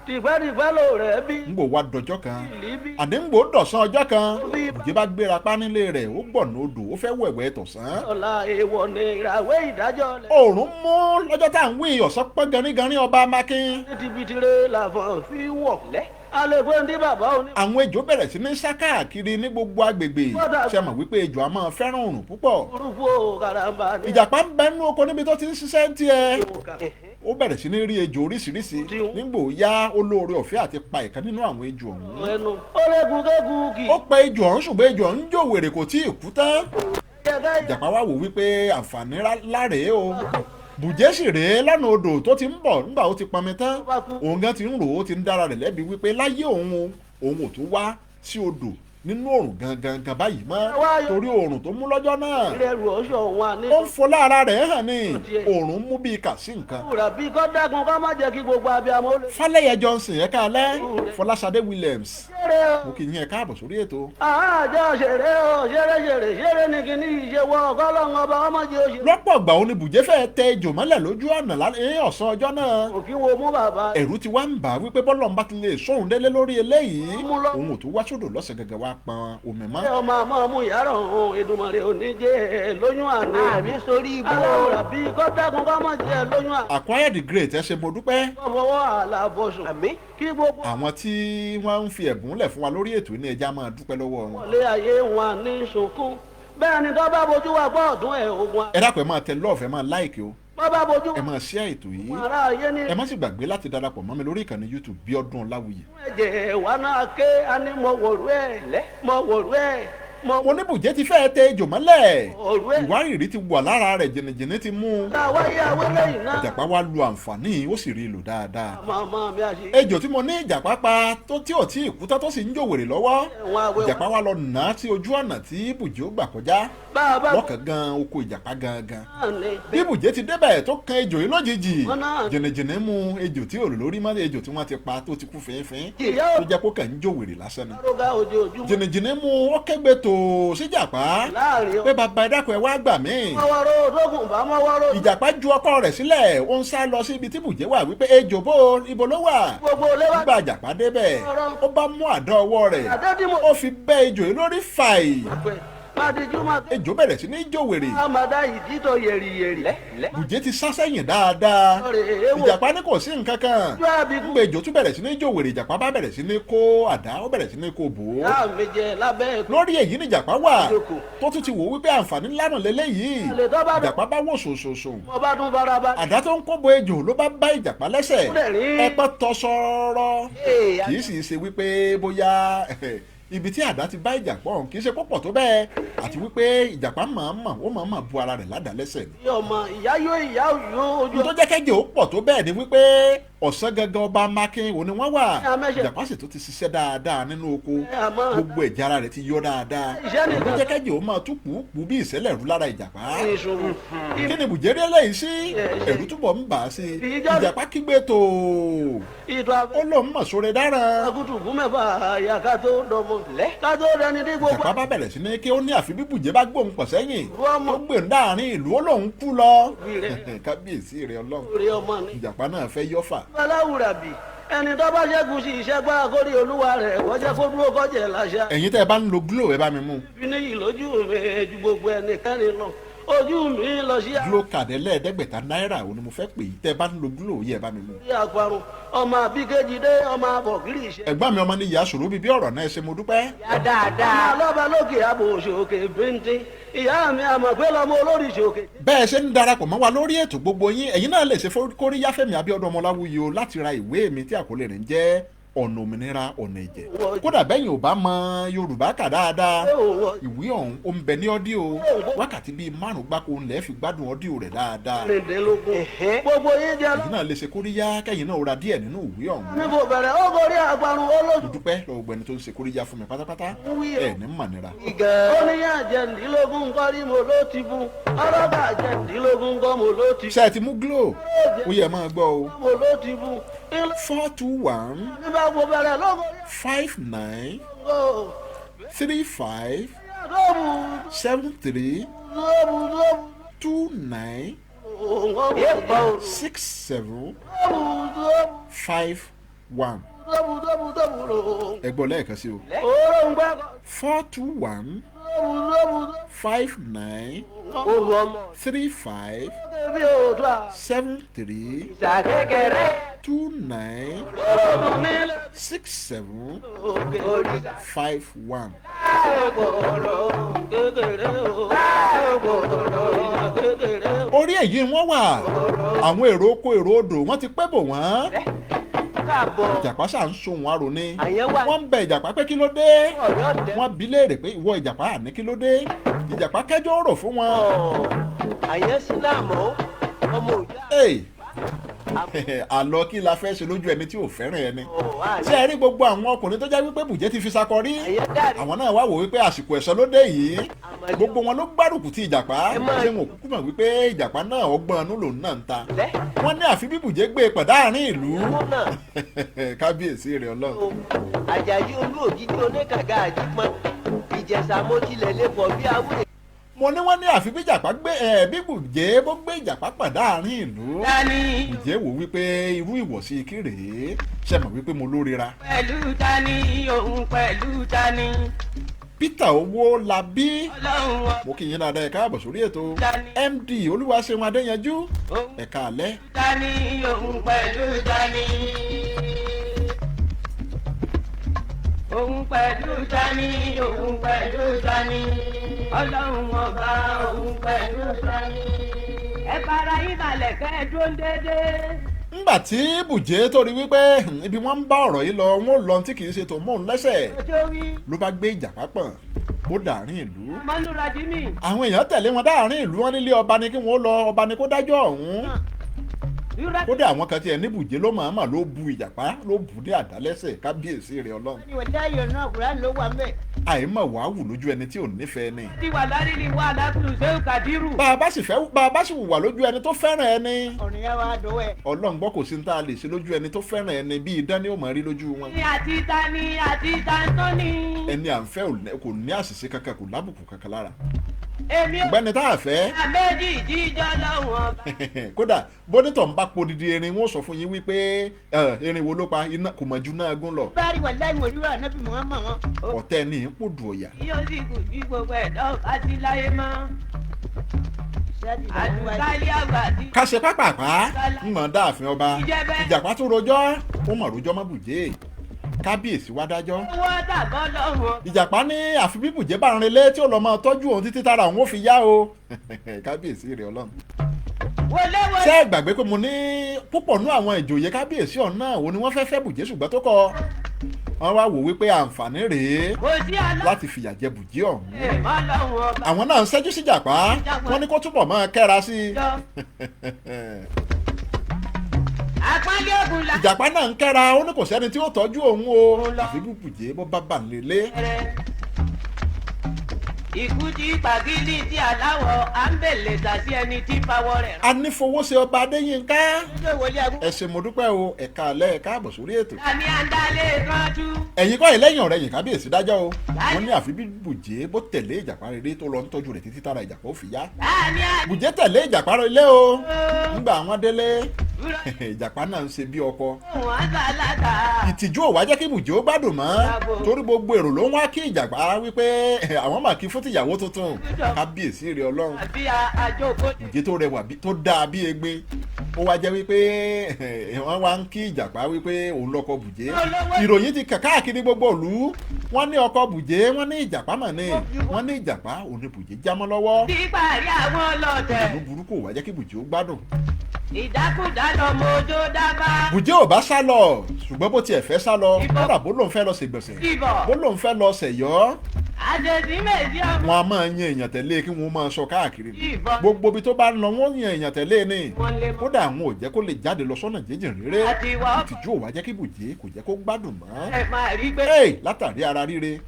tìpẹ́tìpẹ́ ló rẹ̀ bí. Ń gbò wá dọjọ́ kan, Ìlíbí. àní ń gbò dọ̀sán ọjọ́ kan, bùjẹ́ bá gbéra pa nílé rẹ̀, ó gbọ̀nà odò, ó fẹ́ wẹ̀wẹ̀ tọ̀sán. Ọ̀la èèwọ̀ ni ìràwé ìdájọ́ lẹ̀. Òòrùn mú lọ́jọ́ tá à ń wí, ọ̀sán pọ́n ganríganrí ọba mákín. Ní tibitire làfọ̀n fi wọ̀. A lè pé ní bàbá òní. Àwọn ejò bẹ̀rẹ̀ sí ní sá káàkiri ní gbogbo agbègbè. Ṣe mọ̀ wípé ejò a máa fẹ́ràn òòrùn púpọ̀? Burúkú o karamba ní. Ìjàpá ń bẹ nínú oko níbi tó ti ń ṣiṣẹ́ ń tiẹ̀, ó bẹ̀rẹ̀ sí ní rí ejò oríṣiríṣi. Nígbò yá, ó lóore ọ̀fẹ́ àti pa ìkan nínú àwọn ejò ọ̀hún. Ẹnu. Ó lékun kékun kì. Ó pa ejò ọ̀hún, ṣùgbọ́n ejò ọ̀hún jò wèrè, kò tí ì kú tán. Yẹ ká Ìjàpá wá wò wípé àǹfààní lárèé o. Bùjẹ́ sì rèé lọ́nà odò tó ti ń bọ̀ nígbà ó ti pọnmi tán. Bá kú. Òun gan ti ń rò ó, ti ń dára rẹ̀ lẹ́bi wípé láyé òun o, òun ò tún wá sí odò nínú òòrùn gangan gan báyìí mọ́, torí òòrùn tó mú lọ́jọ́ náà Ìrẹ̀rù ọ̀ṣọ́ wọn ní. ó ń fọlá ara rẹ̀ hàn ní òòrùn mú bíi kà sí nǹkan. Wúrà bí kọ́ dákun ká má jẹ́ kí gbogbo abiyamọ ó lè. Fálẹ́yẹ Johnson, ẹ káalẹ́. Fọláṣadé Williams, Ṣeré o. mo kì í yín ẹ káàbọ̀ sórí ètò. Àjọ ṣeré o, ṣeré ṣeré ṣeré ní kíní ìṣe wọ ọgọ́lọ́run ọba ọmọ jẹ́ oṣù. Lọ́pọ̀ ọgbà òun ni Bùjẹ́ fẹ́ tẹ ejò mọ́lẹ̀ lójú ọ̀nà lálẹ́ ọ̀sán ọjọ́ náà. Òkí wo mú bàbá. Ẹ̀rù ti wá ń bà á wípé bọ́lọ̀ ń bá ti lè sóhun délé lórí eléyìí, Mú lọ. òun ò tún wá sódò lọ́sẹ̀ gẹ́gẹ́ wá pọn omi mọ́. Ṣé ọmọ àmọ́ mú yàrá òun Èdùmàrè òní jẹ́ lóyún àná. Àmì sórí ibú. Aláwòrán bí kọ́ dákun ká má jẹ́ lóyún àná. Acquire the Great, ẹ ṣe, mo dúpẹ́. Fọwọ́ àlàbọ̀sùn. Àmì. Kí gbogbo Àwọn tí wọ́n ń fi ẹ̀bùn lẹ̀ fún wa lórí ètò ní ẹja máa dúpẹ́ lọ́wọ́ wọn. wọlé ayé wọn ní sunkún. Bẹ́ẹ̀ ni tó bá bojú wa gbọ́ ọ̀dún ẹ̀ ogun. Ẹ dákun, ẹ máa tẹ love, ẹ máa like o, Bọ́ bá bojú ẹ máa share ètò yìí, wa ará ayé ní ẹ má sì gbàgbé láti darapọ̀ mọ́ mi lórí ìkànnì YouTube, Bíọ́dún Ọláwuyì. ẹ̀jẹ̀ wa náà ké a ní mọ wòrú ẹ̀ mọ wòrú ẹ̀ mọ Mo ní Bùjẹ́ ti fẹ́ tẹ ejò mọ́lẹ̀, wòrú ẹ̀. ìwárìrì ti wà lára rẹ̀, jìnnìjìnnì ti mú un. Tá a wáyé awélé yìí náà. Ìjàpá wa lu àǹfààní, ó sì rí i lò dáadáa. Màmá mi àṣì. Ejò tí mo ní ìjàpá pa tó tí ò tí ì kú tán tó sì ń jòwèrè lọ́wọ́, Ẹ̀wọ̀n àwẹ̀ ìjàpá wa lọ nà á sí ojú ọ̀nà tí Bùjẹ́ ó gbà kọjá bá a bá lọ́kàn gan oko ìjàpá gangan. náà ni. Bí Bùjẹ́ ti débẹ̀ tó kan ejò yìí lójijì, Wọ́n náà- jìnnìjìnnì mú ejò tí ò lórí mọ́, ejò tí wọ́n ti pa tó ti kú fínfín, Ìyá tó jẹ́ kó kàn ń jòwèrè lásán ni. òróga ojoojúmọ́ Jìnnìjìnnì mú, ó kégbe tó síjàpá láàrin pé bàbá, ẹ dákun, ẹ wá gbà mí. mọ́wọ́rọ́ ológun bá mọ́wọ́rọ́. Ìjàpá ju ọkọ rẹ̀ sílẹ̀, ó ń sá lọ sí ibi tí Bùjẹ́ wà wípé ejò bó ibo ló wà. Gbogbo lẹ́wà Nígbà ìjàpá débẹ̀, ó bá mú àdá ọwọ́ rẹ̀, àdédìmọ̀ ó fi bẹ́ ejò yìí lórí fàì. pẹ̀ mádìjú máa tẹ́ Ejò bẹ̀rẹ̀ sí ní jòwèrè. àmàdá ìdítọ̀ yẹ̀rìyẹ̀rì. Bùjẹ́ ti sá sẹ́yìn dáadáa. Ọ̀rẹ́ èèwọ̀ Ìjàpá ní kò sí nǹkan kan. ojú àbíkú Nígbà ejò tún bẹ̀rẹ̀ sí ní jòwèrè, ìjàpá bá bẹ̀rẹ̀ sí ní kó àdá, ó bẹ̀rẹ̀ sí ní kó bò ó. yá mi jẹ lábẹ́ ẹ̀kú. Lórí èyí ni ìjàpá wà Ìjókòó. tó tún ti wò wípé àǹfààní ńlá náà lélẹ́yìí. Àlè tó bá dùn. Ìjàpá bá wò sòsòsò, Mo bá tún fara balẹ̀. àdá tó ń kó bo ejò ló bá bá ìjàpá lẹ́sẹ̀. Ó dẹ̀ rí. Ẹpẹ́ tọ́ sọ́rọ́. Ee, Kì í sì ṣe wípé bóyá ibi tí àdá ti bá ìjàpá ọ̀hún kì í ṣe púpọ̀ tó bẹ́ẹ̀, àti wípé ìjàpá mọ̀ọ́mọ̀ ó mọ̀ọ́mọ̀ bu ara rẹ̀ ládàá lẹ́sẹ̀ ni. Ìyá ọmọ ìyá yóò ìyá yóò ojú Ohun tó jẹ́ kẹ́jẹ́ ó pọ̀ tó bẹ́ẹ̀ ni wípé ọ̀sán gangan ọba Mákin òní wọ́n wà. Amẹ́ṣẹ́. Ìjàpá sì tó ti ṣiṣẹ́ dáadáa nínú oko, àmọ́ gbogbo ẹ̀jẹ̀ ara rẹ̀ ti yọ dáadáa. iṣẹ́ Tó nìkan jẹ́ kẹ́jẹ́ ó máa tú kùkù bí ìṣẹ̀lẹ̀ rú lára ìjàpá. ìṣòwò. Kí ni bùjẹ́rẹ́ lẹ́yìn sí? Ẹ̀rù túbọ̀ ń bà á sí i. Ìjàpá kígbe tó Ìtọ́ ó lóun mọ̀ sóre dáràn. akutuku mẹ́fà àyà ká tó dọmọ ká tó dẹni tí gbogbo Ìjàpá bá bẹ̀rẹ̀ sí ní kí ó ní àfi bí bùjẹ́ bá gbóhùn pọ̀ sẹ́yìn ọmọ tó gbé ń dáàrin ìlú, ó lóun kú lọ. Rẹ̀. Kábíyèsí rẹ̀ Ọlọ́run. Orí ọmọ ni. Ìjàpá náà fẹ́ yọ́fà. Baláwùrà bì ẹni tó bá ṣẹ́gun sí iṣẹ́ gbá kórè olúwa rẹ̀ kọjá kó dúró kọjá láṣà. Ẹ̀yin tẹ́ ẹ bá ń lo Glo, ẹ bá mi mú. Fi níyì lójú mi ju gbogbo ẹnikẹ́ni lọ, ojú mi lọ sí Glo card 500 náírà òun ni mo fẹ́ pè é. Tẹ́ ẹ bá ń lo Glo yẹ, ẹ bá mi mú. àrí àparun ọmọ àbíkejì dé ọmọ àbọ̀gírì iṣẹ́. Ẹ̀gbọ́n mi ọmọ ní ìyá sòrò bíbí ọ̀rọ̀ náà, ẹ ṣé, mo dúpẹ́. Ya dáadáa. Ọlọ́ba lókè àbò òṣòkè bíntín ìyá mi àmọ̀ pé lọ́mọ olórí ṣòkè. Bẹ́ẹ̀ ṣe ń darapọ̀ mọ́ wa lórí ètò gbogbo yín, ẹ̀yin náà lè ṣe kóríyá Fẹ́mi Abíọ́dún Ọmọláwuyì o láti ra ìwé mi tí àkọlé rẹ̀ ń jẹ́ Ọ̀nà Òmìnira Ọ̀nà Ẹ̀jẹ̀. Kódà bẹ́yìn ò bá mọ Yorùbá kà dáadáa, ìwé ọ̀hún ó ń bẹ ní audio, wákàtí bíi 5 gbáko ńlẹ̀ fi gbádùn audio rẹ̀ dáadáa. Rìndínlógún gbogbo yín jẹ Ẹ̀yin náà lè ṣe kóríyá kẹ́yìn náà ra díẹ̀ nínú ìwé ọ̀hún. Níbo bẹ̀rẹ̀ ó gorí àparun olóṣù. Mo dúpẹ́ lọ́wọ́ gbẹni tó ń ṣe kóríyá fún mi pátápátá, ẹ̀ ní mọ̀nira. Ó ní yá jẹ̀ǹdínlógún kọ́ rí mo ló ti bu ọlọ́ba jẹ̀ǹdínlógún kọ́ mo ló ti Ṣé ẹ ti mú Glo? Ó yẹ máa gbọ́ o. mo ló ti bu 421 nígbà wo bẹ̀rẹ̀ lógo 59 lógo 35 lóbu 73 lóbu lóbu 29 lóbu 67 lóbu 51. lóbu lóbu lóbu lóbu Ẹ gbọ́ lẹ́ẹ̀kan sí o. òórùn gbẹ́ 421 lóbu lóbu 59 Ohun ọmọ. 35 bí òòtú à 73 Ìsà kékeré. 29 òórùn nílẹ̀ 67 òkè Òrìṣà 51. kòkòrò. kékeré o Kòkòrò. kékeré o. Orí èyí wọ́n wà, àwọn èrò oko, èrò odò, wọ́n ti pẹ́ bò wọ́n. Káàbọ̀. Ìjàpá ṣà ń sun wọn àrò ni. Àyẹ̀ wà. Wọ́n ń bẹ ìjàpá pé kí ló dé. Ọ̀rẹ́ ọ̀dẹ́. Wọ́n bi léèrè pé ìwọ ìjàpá àní kí ló dé. Ìjàpá kẹjọ rò fún wọn. Àyẹ̀ sílámù. Ọmọ òjò Hey! Àlọ́ kí la fẹ́ ṣe lójú ẹni tí ò fẹ́ràn ẹni. Ṣé ẹ rí gbogbo àwọn ọkùnrin tó jẹ́ wípé Bùjẹ́ ti fi sakọ rí, àwọn náà wá wò wípé àsìkò ẹ̀san ló dé yìí. Gbogbo wọn ló gbárùkù ti ìjàpá. Ṣé wọn ò kúkú mọ̀ wípé ìjàpá náà ọgbọ́n inú lòun náà ń ta? Lẹ́ Wọ́n ní àfi bí Bùjẹ́ gbé e pẹ̀dá àárín ìlú. Gómìnà Kábíyèsí rẹ̀ Ọlọ́run. o, Àjàyí olú ògidì oníkàgá àjípọn Ìjẹ̀ṣà mo tilẹ̀ lè pọ̀ bí awúrẹ́. Mo ní wọ́n ní àfi bí ìjàpá gbé ẹ̀ bí Bùjẹ́ bó gbé ìjàpá pẹ̀dá àárín ìlú. Tani Bùjẹ́ wò wípé irú ìwọ̀sí kí rèé, ṣe mọ̀ wípé mo lórira. Pẹ̀lú tani òun pẹ̀lú tani Peter owó la bí. Ọlọ́run ọ Mo kí yín dáadáa, ẹ káàbọ̀ sórí ètò. Tani. MD Olúwaṣeun Adéyanjú, òun ẹ káalẹ́. Tani òun pẹ̀lú tani òun pẹ̀lú tani òun pẹ̀lú tani Ọlọ́run ọba òun pẹ̀lú tani. Ẹ fara yín balẹ̀ kẹ́ ẹ dúró déédéé. Ńgbà tí Bùjẹ́ tó rí wípé ibi wọ́n ń bá ọ̀rọ̀ yìí lọ, wọ́n ò lọ tí kì í ṣe tó mọ́ òun lẹ́sẹ̀, Ọjọ́ wí ló bá gbé ìjàpá pọ̀n ó dàárín ìlú. Mọ́núra Jimmy. Àwọn èèyàn tẹ̀lé wọn dáàrin ìlú, wọn nílé ọba ni kí wọ́n lọ, ọba ni kó dájọ́ ọ̀hún. Rírọ́ Kódà àwọn kan tiẹ̀ ní Bùjẹ́ ló mọ̀ọ́mọ̀ ló bu ìjàpá, ló bù dé àdálẹ́sẹ̀. Kábíyèsí rẹ̀ Ọlọ́run. Ní wọ́n dáyọ̀ náà kúrẹ́ ló wà mẹ́. Àìmọ̀ wàá wù lójú ẹni tí ò nífẹ̀ẹ́ ni. ti wà lárí ni wà lákùlù sẹ́wù Kàdírù. Bá a bá sì fẹ́, bá a bá sì wùwà lójú ẹni tó fẹ́ràn ẹni, Ọ̀rìn yẹn wá dọwọ́ ẹ̀. Ọlọ́run gbọ́, kò sí ní tá a lè ṣe lójú ẹni tó fẹ́ràn ẹni, bí idán ni ó mọ̀ rí lójú wọn. Ní àti tani àti tantoni. Ẹni à ń fẹ́ kò ní àṣìṣe kankan, kò lábùkù kankan lára. Èmi ò Ọ̀gbẹ́ni tá a fẹ́, méjì jíjọ́ lọ́wọ́n ọba. kódà bónítọ̀ ń bá podidi erin, wọ́n sọ fún yín wípé erin wo ló pa iná kò mọ̀ ju náà gún lọ. Báyìí wà láì wòlúwà ànábì Muhammad wọn. Ọ̀tẹ́ ní í pòdù ọ̀yà. Yóò sì kù bí gbogbo ẹ̀dá ọba sí láyé mọ́. Ṣáàtì ìdààmú wáyé. Àdùkálí àgbà ti Ká ṣe pápápá ń mọ̀ dáàfin ọba. Ìjẹ́bẹ́. Ìjàpá tún rojọ́, ó mọ̀ rojọ́ mọ́ Bùjẹ́. Kábíyèsí wá dájọ́. Owó tàbọ̀ lọ́wọ́. Ìjàpá ní àfi bí Bùjẹ́ bá ń relé tí ó lọ máa tọ́jú òun títí tára òun ó fi yá o. Kábíyèsí rẹ̀ Ọlọ́run. Wọlé Ṣé wọlé. ẹ gbàgbé pé mo ní púpọ̀ nú àwọn ìjòyè kábíyèsí ọ̀hún náà òun ni wọ́n fẹ́ fẹ́ Bùjẹ́, ṣùgbọ́n tó kọ wọ́n wá wò wípé àǹfààní rèé Kò sí àlọ́. láti fìyà jẹ Bùjẹ́ ọ̀hún. Mọ́ lọ́wọ́ ọba. Àwọn náà ń ṣẹ́jú sí Ìjàpá, wọ́n ní kó túbọ̀ máa kẹ́ra sí i. Jọ. Àpọ́nlé ògùn la. Ìjàpá náà ń kẹ́ra, ó ní kò sẹ́ni tí ó tọ́jú òun o, àfi bí Bùjẹ́ bó bá bà nílé. Ikú tí pàgílì tí aláwọ̀ à ń bèlè tà sí ẹni tí fawọ́ rẹ̀ rán. Anífowóṣe ọba Adéyínká, Ṣé wọlé agún. ẹ ṣé mo dúpẹ́ o, ẹ̀ka alẹ́, ẹ̀ka àbọ̀ sórí ètò. Tani àǹdálé ránjú. Ẹ̀yin kọ́ ẹ̀ lẹ́yìn ọ̀rẹ́ yìí kábíyèsí dájọ́ o, wọ́n ní àfi bí Bùjẹ́ bó tẹ̀lé Ìjàpá rere tó lọ ń tọ́jú rẹ̀ títí tára Ìjàpá ó fi yá. Tani àǹdálé. Bùjẹ́ tẹ̀lé Ìjàpá relé o. Nígbà àwọn délé, Ìjàpá náà ń ṣe bí ọkọ. Wọ́n sálátà. Ìtìjú ò wá jẹ́ kí Bùjẹ́ ó gbádùn mọ́, torí gbogbo èrò ló ń wá kí Ìjàpá wípé àwọn mà kí fún tìyàwó tuntun. Kábíyèsí rẹ̀ Ọlọ́run. Àbí àjòkó. Bùjẹ́ tó rẹwà tó dáa bí egbin, ó wá jẹ́ wípé wọ́n wá ń kí Ìjàpá wípé òun lọ́kọ Bùjẹ́. Ìròyìn ti kà káàkiri gbogbo ìlú, wọ́n ní ọkọ Bùjẹ́, wọ́n ní Ìjàpá mà ní, wọ́n ní Ìjàpá òun ni Bùjẹ́ jámọ́ lọ́wọ́. Tí parí àwọn ọlọ́tẹ̀. Ìlú burúkú ò wá jẹ́ kí Bùjẹ́ ó gbádùn. Ìdákúdá lọmọ ojó dábàá. Bùjẹ́ ò bá sá lọ, ṣùgbọ́n bó tiẹ̀ fẹ́ sá lọ, kódà bó lòun fẹ́ lọ ṣègbọ̀nsẹ̀, Ìbọ̀. bó lòun fẹ́ lọ ṣẹ̀yọ́, Àjèjì méjì ọmọ. wọn a máa yan èèyàn tẹ̀lé kí wọ́n máa sọ káàkiri. Ìbọn. Gbogbo ibi tó bá ń lọ, wọ́n yan èèyàn tẹ̀lé ni. Wọ́n lé mọ́. Kódà àwọn ò jẹ́ kó lè jáde lọ sọ́nà jíjìn réré. Àti ìwà ọkọ̀. Ìtìjú ò wá jẹ́ kí Bùjẹ́, kò jẹ́ kó gbádùn mọ́. Ẹ máa rí gbé. Hey, látàrí ara ríre,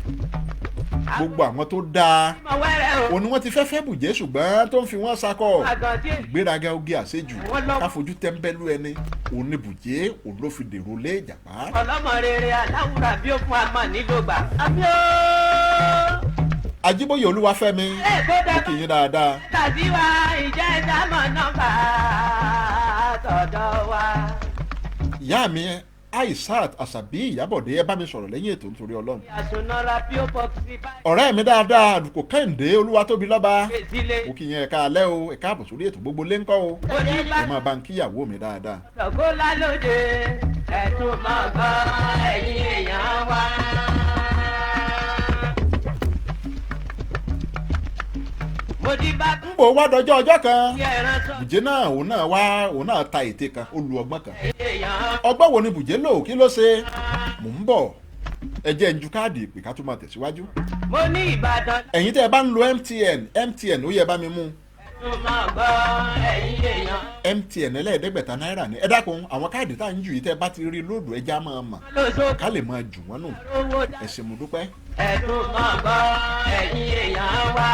gbogbo àwọn tó dáa Ọmọ wẹ́rẹ́ o. òun ni wọ́n ti fẹ́ fẹ́ Bùjẹ́, ṣùgbọ́n tó ń fi wọ́n sakọ. Àgàn tí Ìgbéraga, oge àṣejù, Wọ́n lọ- ká fojú tẹ́ńbẹ́lú ẹni, òun ni Bùjẹ́, òun ló fi dèrò lé Ìjàpá. Ọlọ́mọ rere aláwùrà bí ó fún amọ̀ nílògbà. Àmì ooo. Ajíbóyè Olúwafẹ́mi, Ẹ kó ó dábàá. kì í yín dáadáa. Tàbí wa ìjẹ́ ìdámọ̀ nọ́mbà tọ̀dọ̀ wa. Ìyá mi Aishat Àṣàbí Ìyábọ̀dé, ẹ bá mi sọ̀rọ̀ lẹ́yìn ètò nítorí Ọlọ́run. Àsùnàrà P.O. Box báyìí. Ọ̀rẹ́ mi dáadáa, Àdùkò Kẹ́hìndé Olúwatóbi lọ́ba, Gbèsílẹ̀. mo kì í yẹn, ẹ̀ka alẹ́ o, ẹ̀ka àbọ̀ sórí ètò. Gbogbo lé ńkọ́ o? Oníbà Ẹ máa bá ń kíyàwó mi dáadáa. Sọ̀gọ́lá lóde ẹ̀tún máa gbọ́ ẹ̀yìn èèyàn wa. Mo ti bá Ń bò wá dọjọ́ ọjọ́ kan, bí ẹran sọ Bùjẹ́ náà òun náà wá, òun náà ta ète kan, ó lu ọgbọ́n kan. ẹ̀yìn èèyàn. Ọgbọ́n wo ni Bùjẹ́ lò? Kí ló ṣe? Mò ń bọ̀, ẹ jẹ́ ń ju káàdì ìpè ká tó máa tẹ̀síwájú. Mo ní Ìbàdàn Ẹ̀yin tẹ́ ẹ bá ń lo MTN, MTN, ó yẹ bá mi mú. MTN ẹlẹ́ẹ̀ẹ́dẹ́gbẹ̀ta náírà ni. Ẹ dákun, àwọn káàdì tá à ń jù yìí, tẹ́ bá ti rí lóòdù, ẹja máa mọ̀ ká lè máa jù wọ́n nù. Ẹ ṣé, mo dúpẹ́. Ẹ̀dùn máa gbọ́, ẹ̀yin èèyàn wa.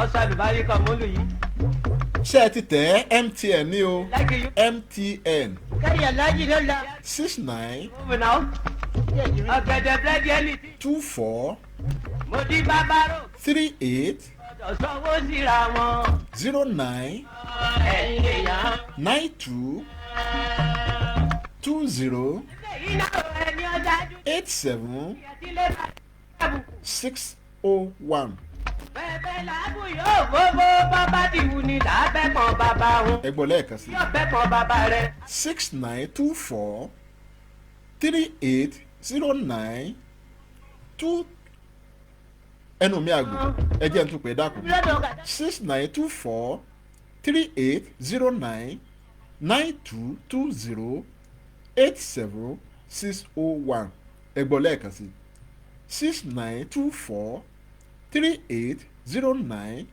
Ọ̀sán àlùbárí kan mọ́lù yìí. Ṣé ẹ ti tẹ̀ ẹ́? MTN ní o. Láti yú. MTN. Kẹ́rì aláàjì ló la. 69 Ọ̀gẹ̀dẹ̀ búrẹ́dì ẹni tí. 24 Mo di bàbá rò. 38 Ọ̀dọ̀ sanwó síra wọn. 09 Ẹ̀yin èèyàn. 92 20 Èyí náà ẹni ọ̀dájú. 87 Ìyàtílé bá àbùkù. 601. Bẹ́ẹ̀ làábù yóò fófó, bàbá dìwù ni làábẹ́ kan bàbá wọn. Ẹ gbọ́ lẹ́ẹ̀kan sí. Yóò bẹ́ kan bàbá rẹ̀. 6924 38 09 2. Ẹnu mi àgbò, ẹ jẹ́ n tún pè é, dákun. Lọ́dọ̀ kàdá. 6924 38 09 92 20 87 601. Ẹ gbọ́ lẹ́ẹ̀kan sí. 6924 38 09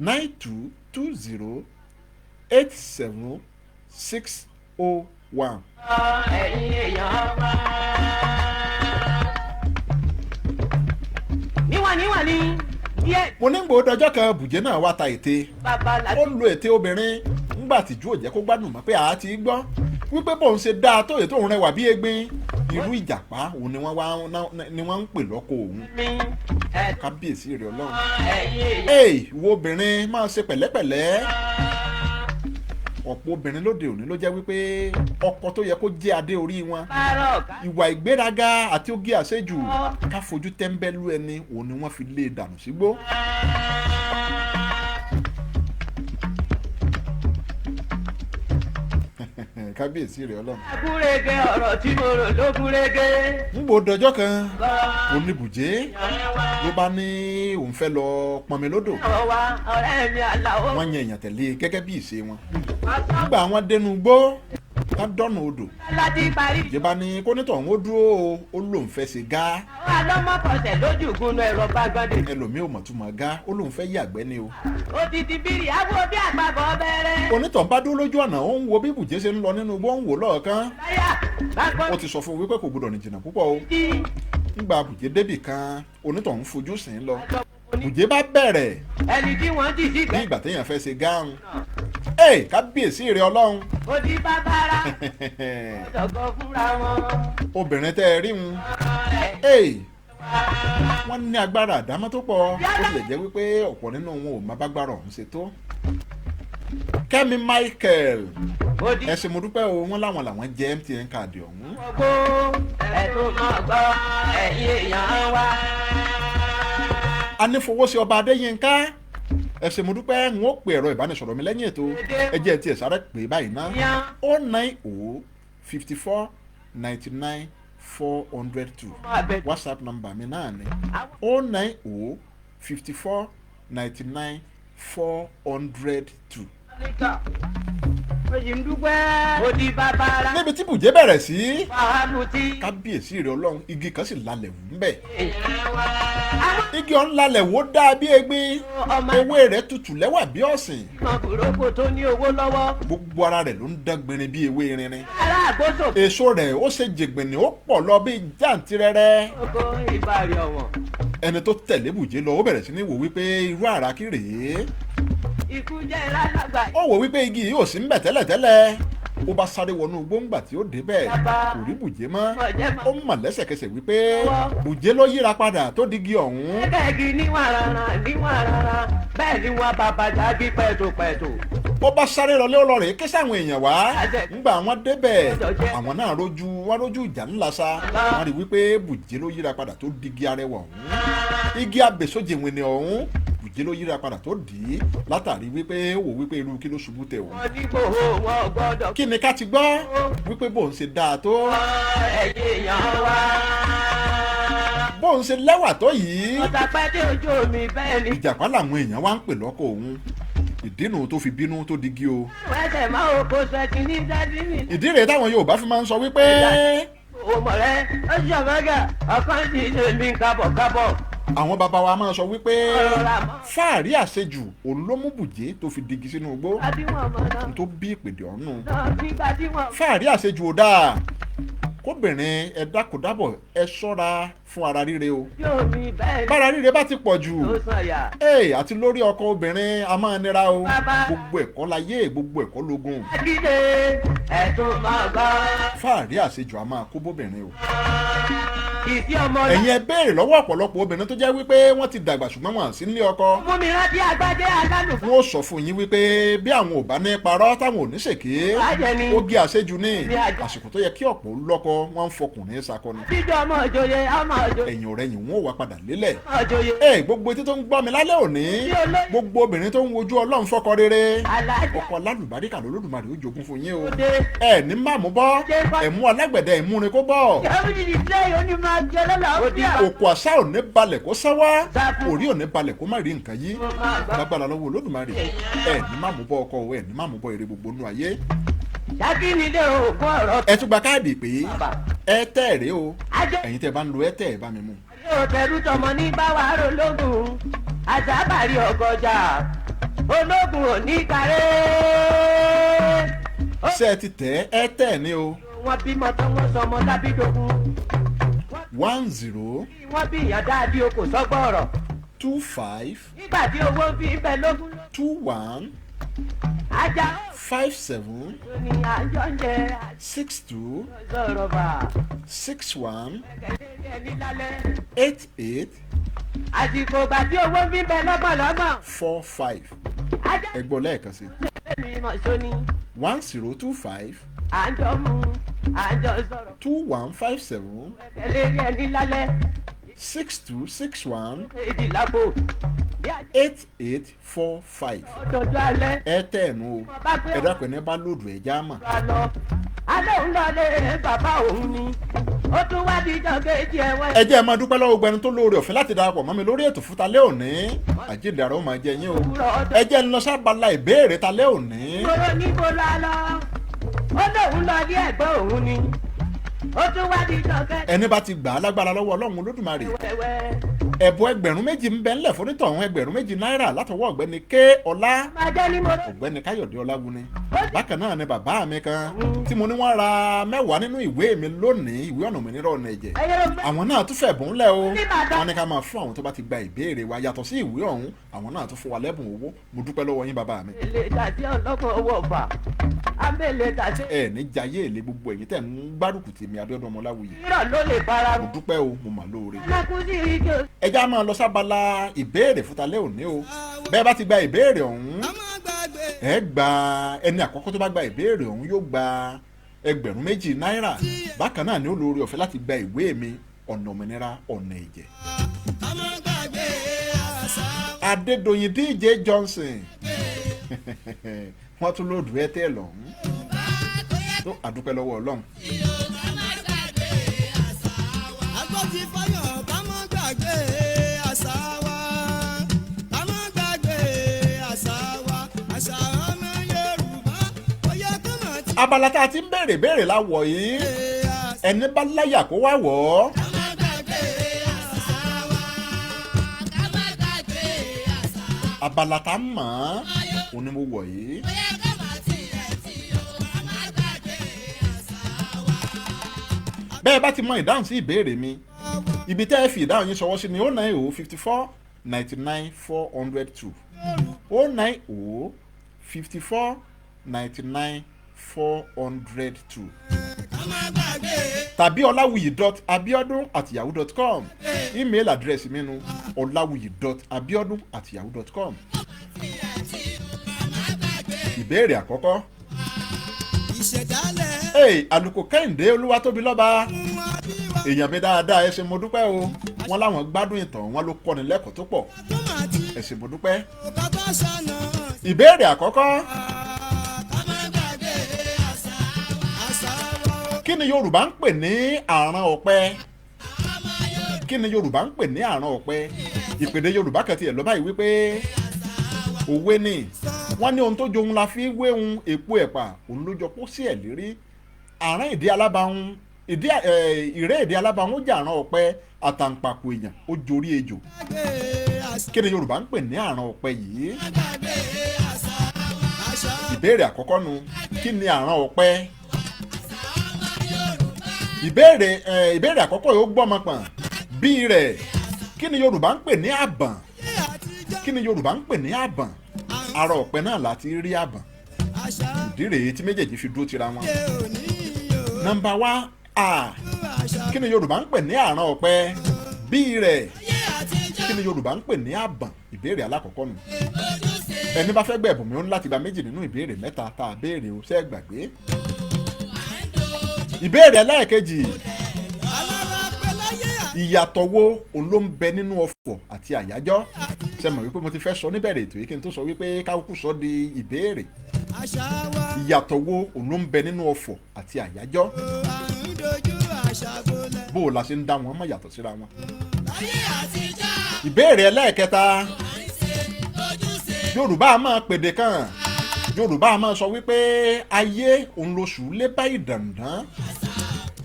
92 20 87 601. Ẹ̀yin èèyàn wa. Níwọ̀n níwọ̀n ni díẹ̀. Mo ní gbòó dọjọ́ kan, bùjẹ́ náà wá ta ète. Bàbá Ó làbí. lo ète obìnrin ńgbà tìjú ò jẹ́ kó gbádùn mọ́ pé àá ti gbọ́ wípé bóun ṣe dáa tó ètò òun rẹwà bí egbin, irú ìjàpá òun ni wọ́n wá ni wọ́n ń pè lọ́kọ òun. Mi ẹ̀ Kábíyèsí rẹ̀ Ọlọ́run. Ẹ̀yin èèyàn. Ee, ìwọ obìnrin, máa ṣe pẹ̀lẹ́pẹ̀lẹ́. Ọ̀pọ̀ obìnrin lóde òní ló jẹ́ wípé ọkọ tó yẹ kó jẹ́ adé orí wọn, Bárọ̀ ká. ìwà ìgbéraga àti oge àṣejù, ká fojú tẹ́ńbẹ́lú ẹni, òun ni wọ́n fi lé e dànù sígbó. Kábíyèsí rẹ̀ Ọlọ́run. Gúrégé, ọ̀rọ̀ tí mo rò ló gúrégé. Ń bo dọjọ́ kan, oníbùjẹ́ ló bá ní òun fẹ́ lọ pọnmi lódò. Ọ̀rọ̀ wa, ọ̀rẹ́ mi Àlàó. Wọ́n yan èèyàn tẹ̀lé gẹ́gẹ́ bí ìṣe wọn. Nígbà wọn dénú gbó ká dọ́nà odò, Láti parí. ìjọba ní kónítọ̀ òun ó dúró o, ó lóun fẹ́ ṣe gá. Àwọn alọ́mọkọ̀sẹ̀ lójú ìgúnnu ẹ̀rọ bá gbọ́dẹ̀. Ẹlòmíì ò mọ̀ túmọ̀ gá, ó lóun fẹ́ yàgbẹ́ ni o. Odidi bírí awo bí àgbàbọ̀ bẹ̀rẹ̀. Onítọ̀ bá dúró lójú ọ̀nà, ó ń wo bí bùjẹ́ ṣe ń lọ nínú igbó, ń wò lọ́ọ̀kan. Láyà bá Ó gbọ́dọ̀ ti sọ fún un wípé kò gbọdọ̀ rìn jìnnà púpọ̀ o. jí. Ńgbà bùjẹ́ débì kan, onítọ̀ ń fojú sìn ín lọ. Bùjẹ́ bá bẹ̀rẹ̀ Ẹni tí wọ́n jì sí ní gbẹ́. ìgbà téèyàn fẹ́ ṣe gáàrún. Ẹ kábíyèsí rẹ Ọlọ́run. Odi bàbára ọ̀dọ̀gọ̀ fúnra wọn. Obìnrin tẹ́ ẹ rí un, ee, wọ́n ní agbára àdámọ́ tó pọ̀, ó tilẹ̀ jẹ́ wípé ọ̀pọ̀ nínú wọn ò má bágbára ọ̀hún ṣe tó. Kẹ́mi Michael, Odi ẹ ṣé, mo dúpẹ́ o. Wọ́n láwọn làwọn jẹ́ MTN káàdì ọ̀hún. gbogbo ẹ̀tún máa gbọ́, ẹ̀yin èèyàn wa. Anífowóṣe ọba Adéyínká, ẹ ṣé, mo dúpẹ́. N ó pe ẹ̀rọ ìbánisọ̀rọ̀ mi lẹ́yìn ètò. Ẹ jẹ́ tiẹ̀ sáré pè báyìí ná. 090 54 99 402, WhatsApp number mi náà ni 090 54 99 402. Èyí ń dúpẹ́. Odi bàbára. Níbi tí bùjẹ́ bẹ̀rẹ̀ sí, Wàhámù tí. kábíyèsí rẹ̀ Ọlọ́run, igi kan sì lalẹ̀ wù ń bẹ̀. Èèyàn wa. Àwọn Igi ọ̀hún lalẹ̀ wò dáa bí egbin, ọmọ ewé rẹ̀ tutù lẹ́wà bí ọ̀sìn. ọmọ burúkú tó ní owó lọ́wọ́. Gbogbo ara rẹ̀ ló ń dán gbinrin bí ewé rinrin. Ará àgbóso. Èso rẹ̀ ó ṣe jègbìnì, ó pọ̀ lọ bí jàǹtìrẹrẹ. Oko ìbàrí ọ̀wọ̀n. Ẹni tó tẹ̀lé bùjẹ́ lọ, ó bẹ̀rẹ̀ sí ní wò wípé irú àrà kí rèé. Ikú jẹ́ lálàgbà. Ó wò wípé igi yìí ò sí ńbẹ̀ tẹ́lẹ̀tẹ́lẹ̀. Ó bá sáré wọnú gbóngbà tí ó débẹ̀, kò rí bùjẹ́ mọ́. Ó mọ̀ lẹ́sẹ̀kẹsẹ̀ wípé bùjẹ́ ló yíra padà tó digi ọ̀hún. Bẹ́ẹ̀gi níwọ̀n rárá níwọ̀n rárá, bẹ́ẹ̀ ni wọ́n bàbá jáde pẹ̀tùpẹ̀tù. Ó bá sáré lọlé, ó lọ rèé ké sáwọn èèyàn wá. Ńgbà wọn débẹ̀, àwọn náà rójú wọn rójú ìjà ńlá sa. Wọn rí wípé bùjẹ́ ló yíra padà tó digi arẹwà ọ̀hún, igi abèsójèwìnì ọ̀hún. Bùjẹ́ ló yíra padà tó dì í látàrí wípé ó wò wípé irú kí ló ṣubú tẹ̀ òun. Wọ́n ní gbòho wọn gbọ́dọ̀. Kí ni ká ti gbọ́ wípé bóun ṣe dáa tó, Ẹ̀yin èèyàn wa. bóun ṣe lẹ́wà tó yìí, Ọ̀tà pẹ́ dé ojú omi, bẹ́ẹ̀ ni. ìjàpá làwọn èèyàn wá ń pè lọ́kọ òun? Ìdínú tó fi bínú tó digi o. Ẹsẹ̀ máa ò kó sẹ́tì ní dádì mi. Ìdí rèé táwọn Yorùbá fi máa ń sọ wípé Òmò rẹ̀ ó ṣe ọ̀mẹ́gà ọ̀kan sì ṣe mí kábọ̀ kábọ̀. Àwọn bàbá wa máa sọ wípé Ọ̀rọ̀ àmọ́. fáàrí àṣejù òun ló mú bùjé tó fi digi sínú igbó. Nígbà tí wọ́n mọ̀ náà. N tó bí ìpèdè ọ̀hún. Náà nígbà tí wọ́n. Fáàrí àṣejù ò dáa. Kóbìnrin, ẹ dákòdábọ̀, ẹ ṣọ́ra fún ara ríre o. Yóò mi bẹ́ẹ̀ Bára ríre bá ti pọ̀ jù, ló sàn yà. ee, àti lórí ọkọ obìnrin a máa nira o. Bàbá. Gbogbo ẹ̀kọ́ láyé, gbogbo ẹ̀kọ́ lógun. Akíde ẹ̀tún máa gbọ́. Fáàrí àṣejù a máa kó bóbìnrin o. Ìdí ọmọ náà. Ẹ̀yin ẹ béèrè lọ́wọ́ ọ̀pọ̀lọpọ̀ obìnrin tó jẹ́ wípé wọ́n ti dàgbà ṣùgbọ́n wọn à sí nílé ọkọ. Mú mi rántí agbájé alálùfáà. Wọ́n ó sọ fún yín wípé bí àwọn ò bá ní parọ́ táwọn ò ní ṣèké, Bàjẹ́ ni. oge àṣejù ní Ní àjọ. àsìkò tó yẹ kí ọ̀pọ̀ lọ́kọ, wọ́n ń fọkùnrin sakọni. Jíjọ ọmọ ìjòyè ọmọ ìjòyè. Ẹ̀yìn ọ̀rẹ́yìn wọn ò wá padà lélẹ̀. Ọmọ ìjòyè. Ẹ gbogbo etí tó ń gbọ́ mi lálẹ́ òní, Tí olóyè. gbogbo obìnrin tó ń wojú Ọlọ́run fọ́kọ rere, Alájà. ọkọ alálùbáríkà lolódùmarè ó jogún fún yín o. Òde. Ẹ ní má mú bọ́ ẹ̀mú alágbẹ̀dẹ ìmúrin kó bọ́. Òkú àṣà ò ní balẹ̀ kó sáwá, orí ò ní balẹ̀ kó má rí nǹkan yí lágbára lọ́wọ́ Olódùmarè. Ẹ ní má mú bọ́ ọkọ o, ẹ ní má mú bọ́ èrè gbogbo nú ayé. Ṣákìnídé òògùn ọ̀rọ̀. Ẹ tún gba káàdì pé ẹ tẹ̀rẹ̀ o. Ajé. Ẹ̀yin tẹ́ bá ń lo ẹ tẹ̀ ẹ bá mi mú. Yóò tẹrú tọmọ ní báwa rológun àṣàbàrí ọgọjà ológun ò ní kárẹ́. Ṣé ẹ ti tẹ̀ ẹ tẹ̀ ní o? Wọ́n bímọ tán, wọ́n sọmọ lábídógún. 10 Wọ́n bí ìyàn dáadé o kò sọ́gbọ́n ọ̀rọ̀. 25 Nígbà tí owó ń fi ń bẹ lógún ló. 21 Ajá 57 ó ní àjọ ń jẹ 62 àjọsọ̀rọ̀ bà. 61 Ẹ̀kẹ́ ní lálẹ́. 88 Àsìkò ìgbà tí owó ń fi ń bẹ lọ́gbọ̀nlọ́gbọ̀n. 45. Ajá Ẹ gbọ́ lẹ́ẹ̀kan sí: mi mọ̀ sóní. 1025 Àjọ mu àjọ sọ̀rọ̀. 2157 Ẹ̀kẹ́ ní lálẹ́. 6261 Èjì lápò. Bí àjọ 8845. ọdọọdọ alẹ́. Ẹ tẹ̀ ẹ̀nu o. Ẹ dákun, ẹni bá lòdù ẹ̀ já mà. Bá lọ. Alẹ́ òun lọ lé bàbá òun ni. Ó tún wá di ìjọ kejì ẹ̀wọ̀n. Ẹ jẹ́ ẹ máa dúpẹ́ lọ́wọ́ gbẹni tó lóore ọ̀fẹ́ láti darapọ̀ mọ́ mi lórí ètò fún talẹ́ òní. Àjíǹde ara ó máa jẹ yín o. Ẹ jẹ́ ń lọ sábàlá ìbéèrè talẹ́ òní. Kóró ní kó lọ lọ. Ó lóun lọ ní ẹ̀gbọ́n òun ni. Ó tún wá di ìjọ kejì Ẹni bá ti gbà á lágbára lọ́wọ́ Ọlọ́run Olódùmarè, wẹ́wẹ́. ẹ̀bùn 2000 ń bẹ ńlẹ̀ fúnítọ̀hún, 2000 náírà látọwọ́ ọ̀gbẹ́ni K Ọlá, Máa jẹ́ ní mo rò. Ọ̀gbẹ́ni Káyọ̀dé Ọlágúnni. Bákan náà ni bàbá mi kan tí mo ní wọ́n ra 10 nínú ìwé mi lónìí, ìwé Ọ̀nà Òmìnira Ọ̀nà Ẹ̀jẹ̀. Ẹyẹ ló fẹ́. Àwọn náà tún fẹ̀bùn lẹ̀ o. Ní bàbá. Wọ́n ní ká máa fún àwọn tó bá ti gba ìbéèrè wa yàtọ̀ sí ìwé ọ̀hún, àwọn náà tún fún wa lẹ́bùn owó. Mo dúpẹ́ lọ́wọ́ yín, bàbá mi. Lè tàbí ọlọ́gbọ̀n owó ọ̀fà. Abẹ́lé tàbí. Ẹ ní jayé èlé gbogbo ẹ̀yin tẹ̀ ń gbárùkù tèmi Abíọ́dún Ọmọláwuyì. Irọ́ ló lè fara Mo mu. dúpẹ́ o, mo mà lóore. Lákùn sí ijó. Ẹ já máa lọ sábala ìbéèrè fún talẹ́ òní o. Bẹ́ẹ̀ bá ti gba ìbéèrè ọ̀hún, ẹ gba, ẹni àkọ́kọ́ tó bá gba ìbéèrè ọ̀hún yóò gba 2000 náírà. Bákan náà ni ó lóore ọ̀fẹ́ láti gba ìwé mi Ọ̀nà Òmìnira Ọ̀nà Ẹ̀jẹ̀. Adédoyin DJ Johnson, wọ́n tún lóòdù ẹ tẹ́ lọ́hún tó. Àdúpẹ́ lọ́wọ́ Ọlọ́run. Agbọ́tí fáyọ̀, ká má gbàgbé àṣà wa, ká má gbàgbé àṣà wa, àṣà ọmọ Yorùbá ó yẹ kó mọ̀ tí. Abala tá a ti ń béèrè béèrè la wọ̀ yìí. Ẹni bá láyà kó wá wọ̀ ọ́. Ká má gbàgbé àṣà wa, Ká má gbàgbé àṣà. Abala tá a mọ̀ ọ́ òun ni mo wọ̀ yìí. Bóyá ká má tiẹ̀ tí o, ká má gbàgbé àṣà wa. Bẹ́ẹ̀ bá ti mọ ìdáhùn sí ìbéèrè mi, ibi tẹ́ ẹ fi ìdáhùn yín ṣọwọ́ sí ni 090 54 99 402, 090 54 99 402, Ká má gbàgbé. tàbí ọláwùyí.abiodun@yahoo.com. Email address mi nu, ọláwùyí.abiodun@yahoo.com. Ìbéèrè àkọ́kọ́. Ìṣẹ̀dálẹ̀. Hey, Àlùkò Kẹ́hìndé Olúwatóbilọ́ba, wọn bí wa èèyàn mi dáadáa, ẹ ṣé, mo dúpẹ́ o. Wọ́n láwọn gbádùn ìtàn wọn, ló kọ́ni lẹ́kọ̀ọ́ tó pọ̀. Tó mà ti Ẹ ṣé, mo dúpẹ́. bàbá ṣànà. Ìbéèrè àkọ́kọ́. Ká má gbàgbé àṣà wa, àṣà wa o. Kí ni Yorùbá ń pè ní àrán ọ̀pẹ? Kí ni Yorùbá ń pè ní àrán ọ̀pẹ? Ìpèdè Yorùbá kan tiẹ̀ lọ báyìí wípé òwe ni wọ́n ní ohun tó johun la fi wéhun, èpo ẹ̀pà òun ló jọ kó sí ẹ̀ lérí, àrán ìdí alábàáhùn. Ìdí ìré èdè alábàáhùn jẹ́ àrán ọ̀pẹ, àtàǹpàkò èèyàn ó jorí ejò. Gbàgbé àṣà. Kí ni Yorùbá ń pè ní àrán ọ̀pẹ yìí? Gbàgbé àṣà wa. Àṣà Ìbéèrè àkọ́kọ́ nu, kí ni àrán ọ̀pẹ? Ìbéèrè àkọ́kọ́ yóò gbọ́mọ pọ̀n bí rẹ̀. Kí ni Yorùbá ń pè ní àbọ̀n? ayé àtijọ́. Kí ni Yorùbá ń pè ní àbọ̀n? Ara ọ̀pẹ náà láti rí àbọ̀n. Àṣà Ìdí rèé tí méjèèjì fi dúró tira wọn. òde òní o. Nọ́mbà wá a, Àṣà kí ni Yorùbá ń pè ní àrán ọ̀pẹ? Bí rẹ̀, ayé àtijọ́. kí ni Yorùbá ń pè ní àbọ̀n? Ìbéèrè alákọ̀ọ́kọ́ nù. Ẹni bá fẹ́ gbẹ̀bùn mi, ó ní láti gba méjì nínú ìbéèrè mẹ́ta tá a béèrè o. Ṣé ẹ gbàgbé? Ìbéèrè ẹlẹ́ẹ̀kejì, Alára pẹ́ láyé ìyàtọ̀ wo òun ló ń bẹ nínú ọ̀fọ̀ àti àyájọ́? Ṣe mọ̀ wípé mo ti fẹ́ sọ níbẹ̀rẹ̀ ètò yìí kí n tó sọ wípé kákúkú sọ di ìbéèrè? Àṣà wa. Ìyàtọ̀ wo òun ló ń bẹ nínú ọ̀fọ̀ àti àyájọ́? À ń dojú àṣà bolẹ̀. Bó o la ṣe ń dá wọn mọ̀ yàtọ̀ síra wọn? Láyé àtijọ́. Ìbéèrè ẹlẹ́ẹ̀kẹta, Yorùbá a máa pèdè kan, Yorùbá a máa sọ wípé ayé òun lóṣù lé bá ìdàndán,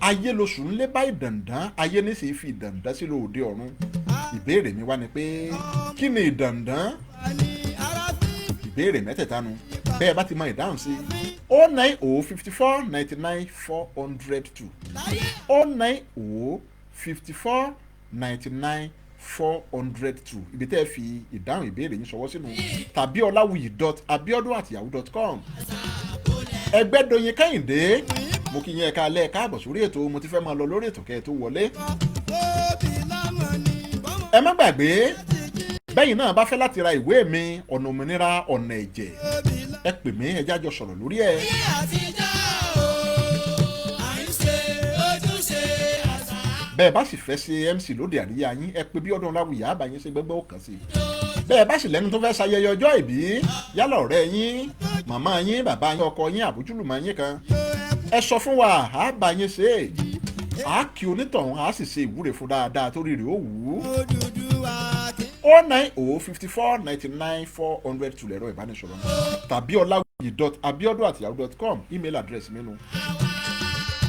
ayé lóṣù ń lé bá ìdàndán, ayé ní sì fi ìdàndán sí lóde ọ̀run. Ìbéèrè mi wá ni pé, kí ni ìdàndán? Ní ara fi Ìbéèrè mẹ́tẹ̀ẹ̀ta nu. Bẹ́ẹ̀ bá ti mọ ìdáhùn sí, 09054 99 402, láyé 09054 99 402, ibi tẹ́ ẹ fi ìdáhùn ìbéèrè yín ṣọwọ́ sínú, tàbí ọláwùyí.abiodun@yahoo.com. Ẹgbẹ́dọ̀yìn Kẹ́hìndé, mo kí yín, ẹ̀ka alẹ́, ẹ káàbọ̀ sórí ètò. Mo ti fẹ́ máa lọ lórí ètò kẹ́ ẹ tó wọlé. Bóbi lọ́mọ ni bọ́mọ Ẹ má gbàgbé, ti jí. bẹ́yìn náà bá fẹ́ láti ra ìwé mi, Ọ̀nà Òmìnira Ọ̀nà Ẹ̀jẹ̀, Bóbi lọ́mọ. ẹ pè mí, ẹ jájọ sọ̀rọ̀ lórí ẹ̀. Láyé àtijọ́ o. À ń ṣe ojúṣe àṣà. Bẹ́ẹ̀ bá sì fẹ́ ṣe MC lóde àríyá yín, ẹ pé Bíọ́dún Ọláwùyí, àbá yín ṣe gbẹ́gbẹ́ òkàn sí i. Bẹ́ẹ̀ bá sì lẹ́nu tó fẹ́ ṣayẹyẹ ọjọ́ ìbí, yálà ọ̀rẹ́ yín, màmá yín, bàbá yín, ọkọ yín, àbójúlùmọ̀ yín kan, ẹ sọ fún wa, á bá yín ṣe é, á kí onítọ̀hún, á sì ṣe ìwúre fún dáadáa torí rẹ̀ ó wù ú. Odùduwà kí. 09054 99 402 lẹ̀rọ ìbánisọ̀rọ̀ náà, tàbí ọláwùyí.abiodun@yahoo.com, email address mi nu.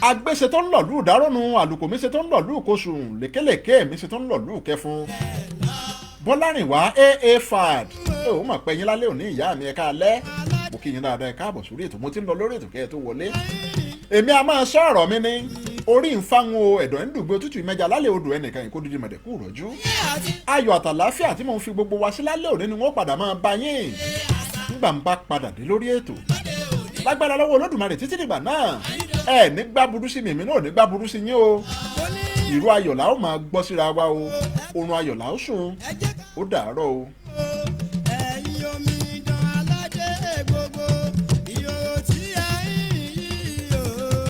Agbéṣe tó ń lọ̀ lù dárọ́nu, àlùkò mi ṣe tó ń lọ̀ lù kóṣùn, lékelèké mi ṣe tó ń lọ̀ lù kẹfun. Bọ́lárìnwá aa fad, ẹ ò mọ̀ pé yín lálẹ́ òní, ìyá mi, ẹ̀ka alẹ́, mo kí yín dáadáa, ẹ káàbọ̀ sórí ètò. Mo ti ń lọ lórí ètò kẹ́ ẹ tó wọlé. Èmi a máa sọ ọ̀rọ̀ mi ní orí ń fáwọn o, ẹ̀dọ̀ ń dùgbò tútù ìmẹ́jà lálẹ́ odò, ẹnìkan yìí kó dídí mọ̀dẹ̀kú rọ̀jú. Ayọ̀ àtàláfíà tí mò ń fi gbogbo wa sí lálẹ́ òní ni wọ́n padà máa bá yín nígbà ń bá padà dé lórí ètò lágbára lọ́wọ́ Olódùmarè. Títí dìgbà náà, ẹ ní gbá burú sí mi, èmi náà ní gbá burú sí yín o. Ìró ayọ̀ la ó máa gbọ́ síra wa o, oorun ayọ̀ la ó sùn. Ẹ jẹ́ ká Ó dàárọ̀ o. o.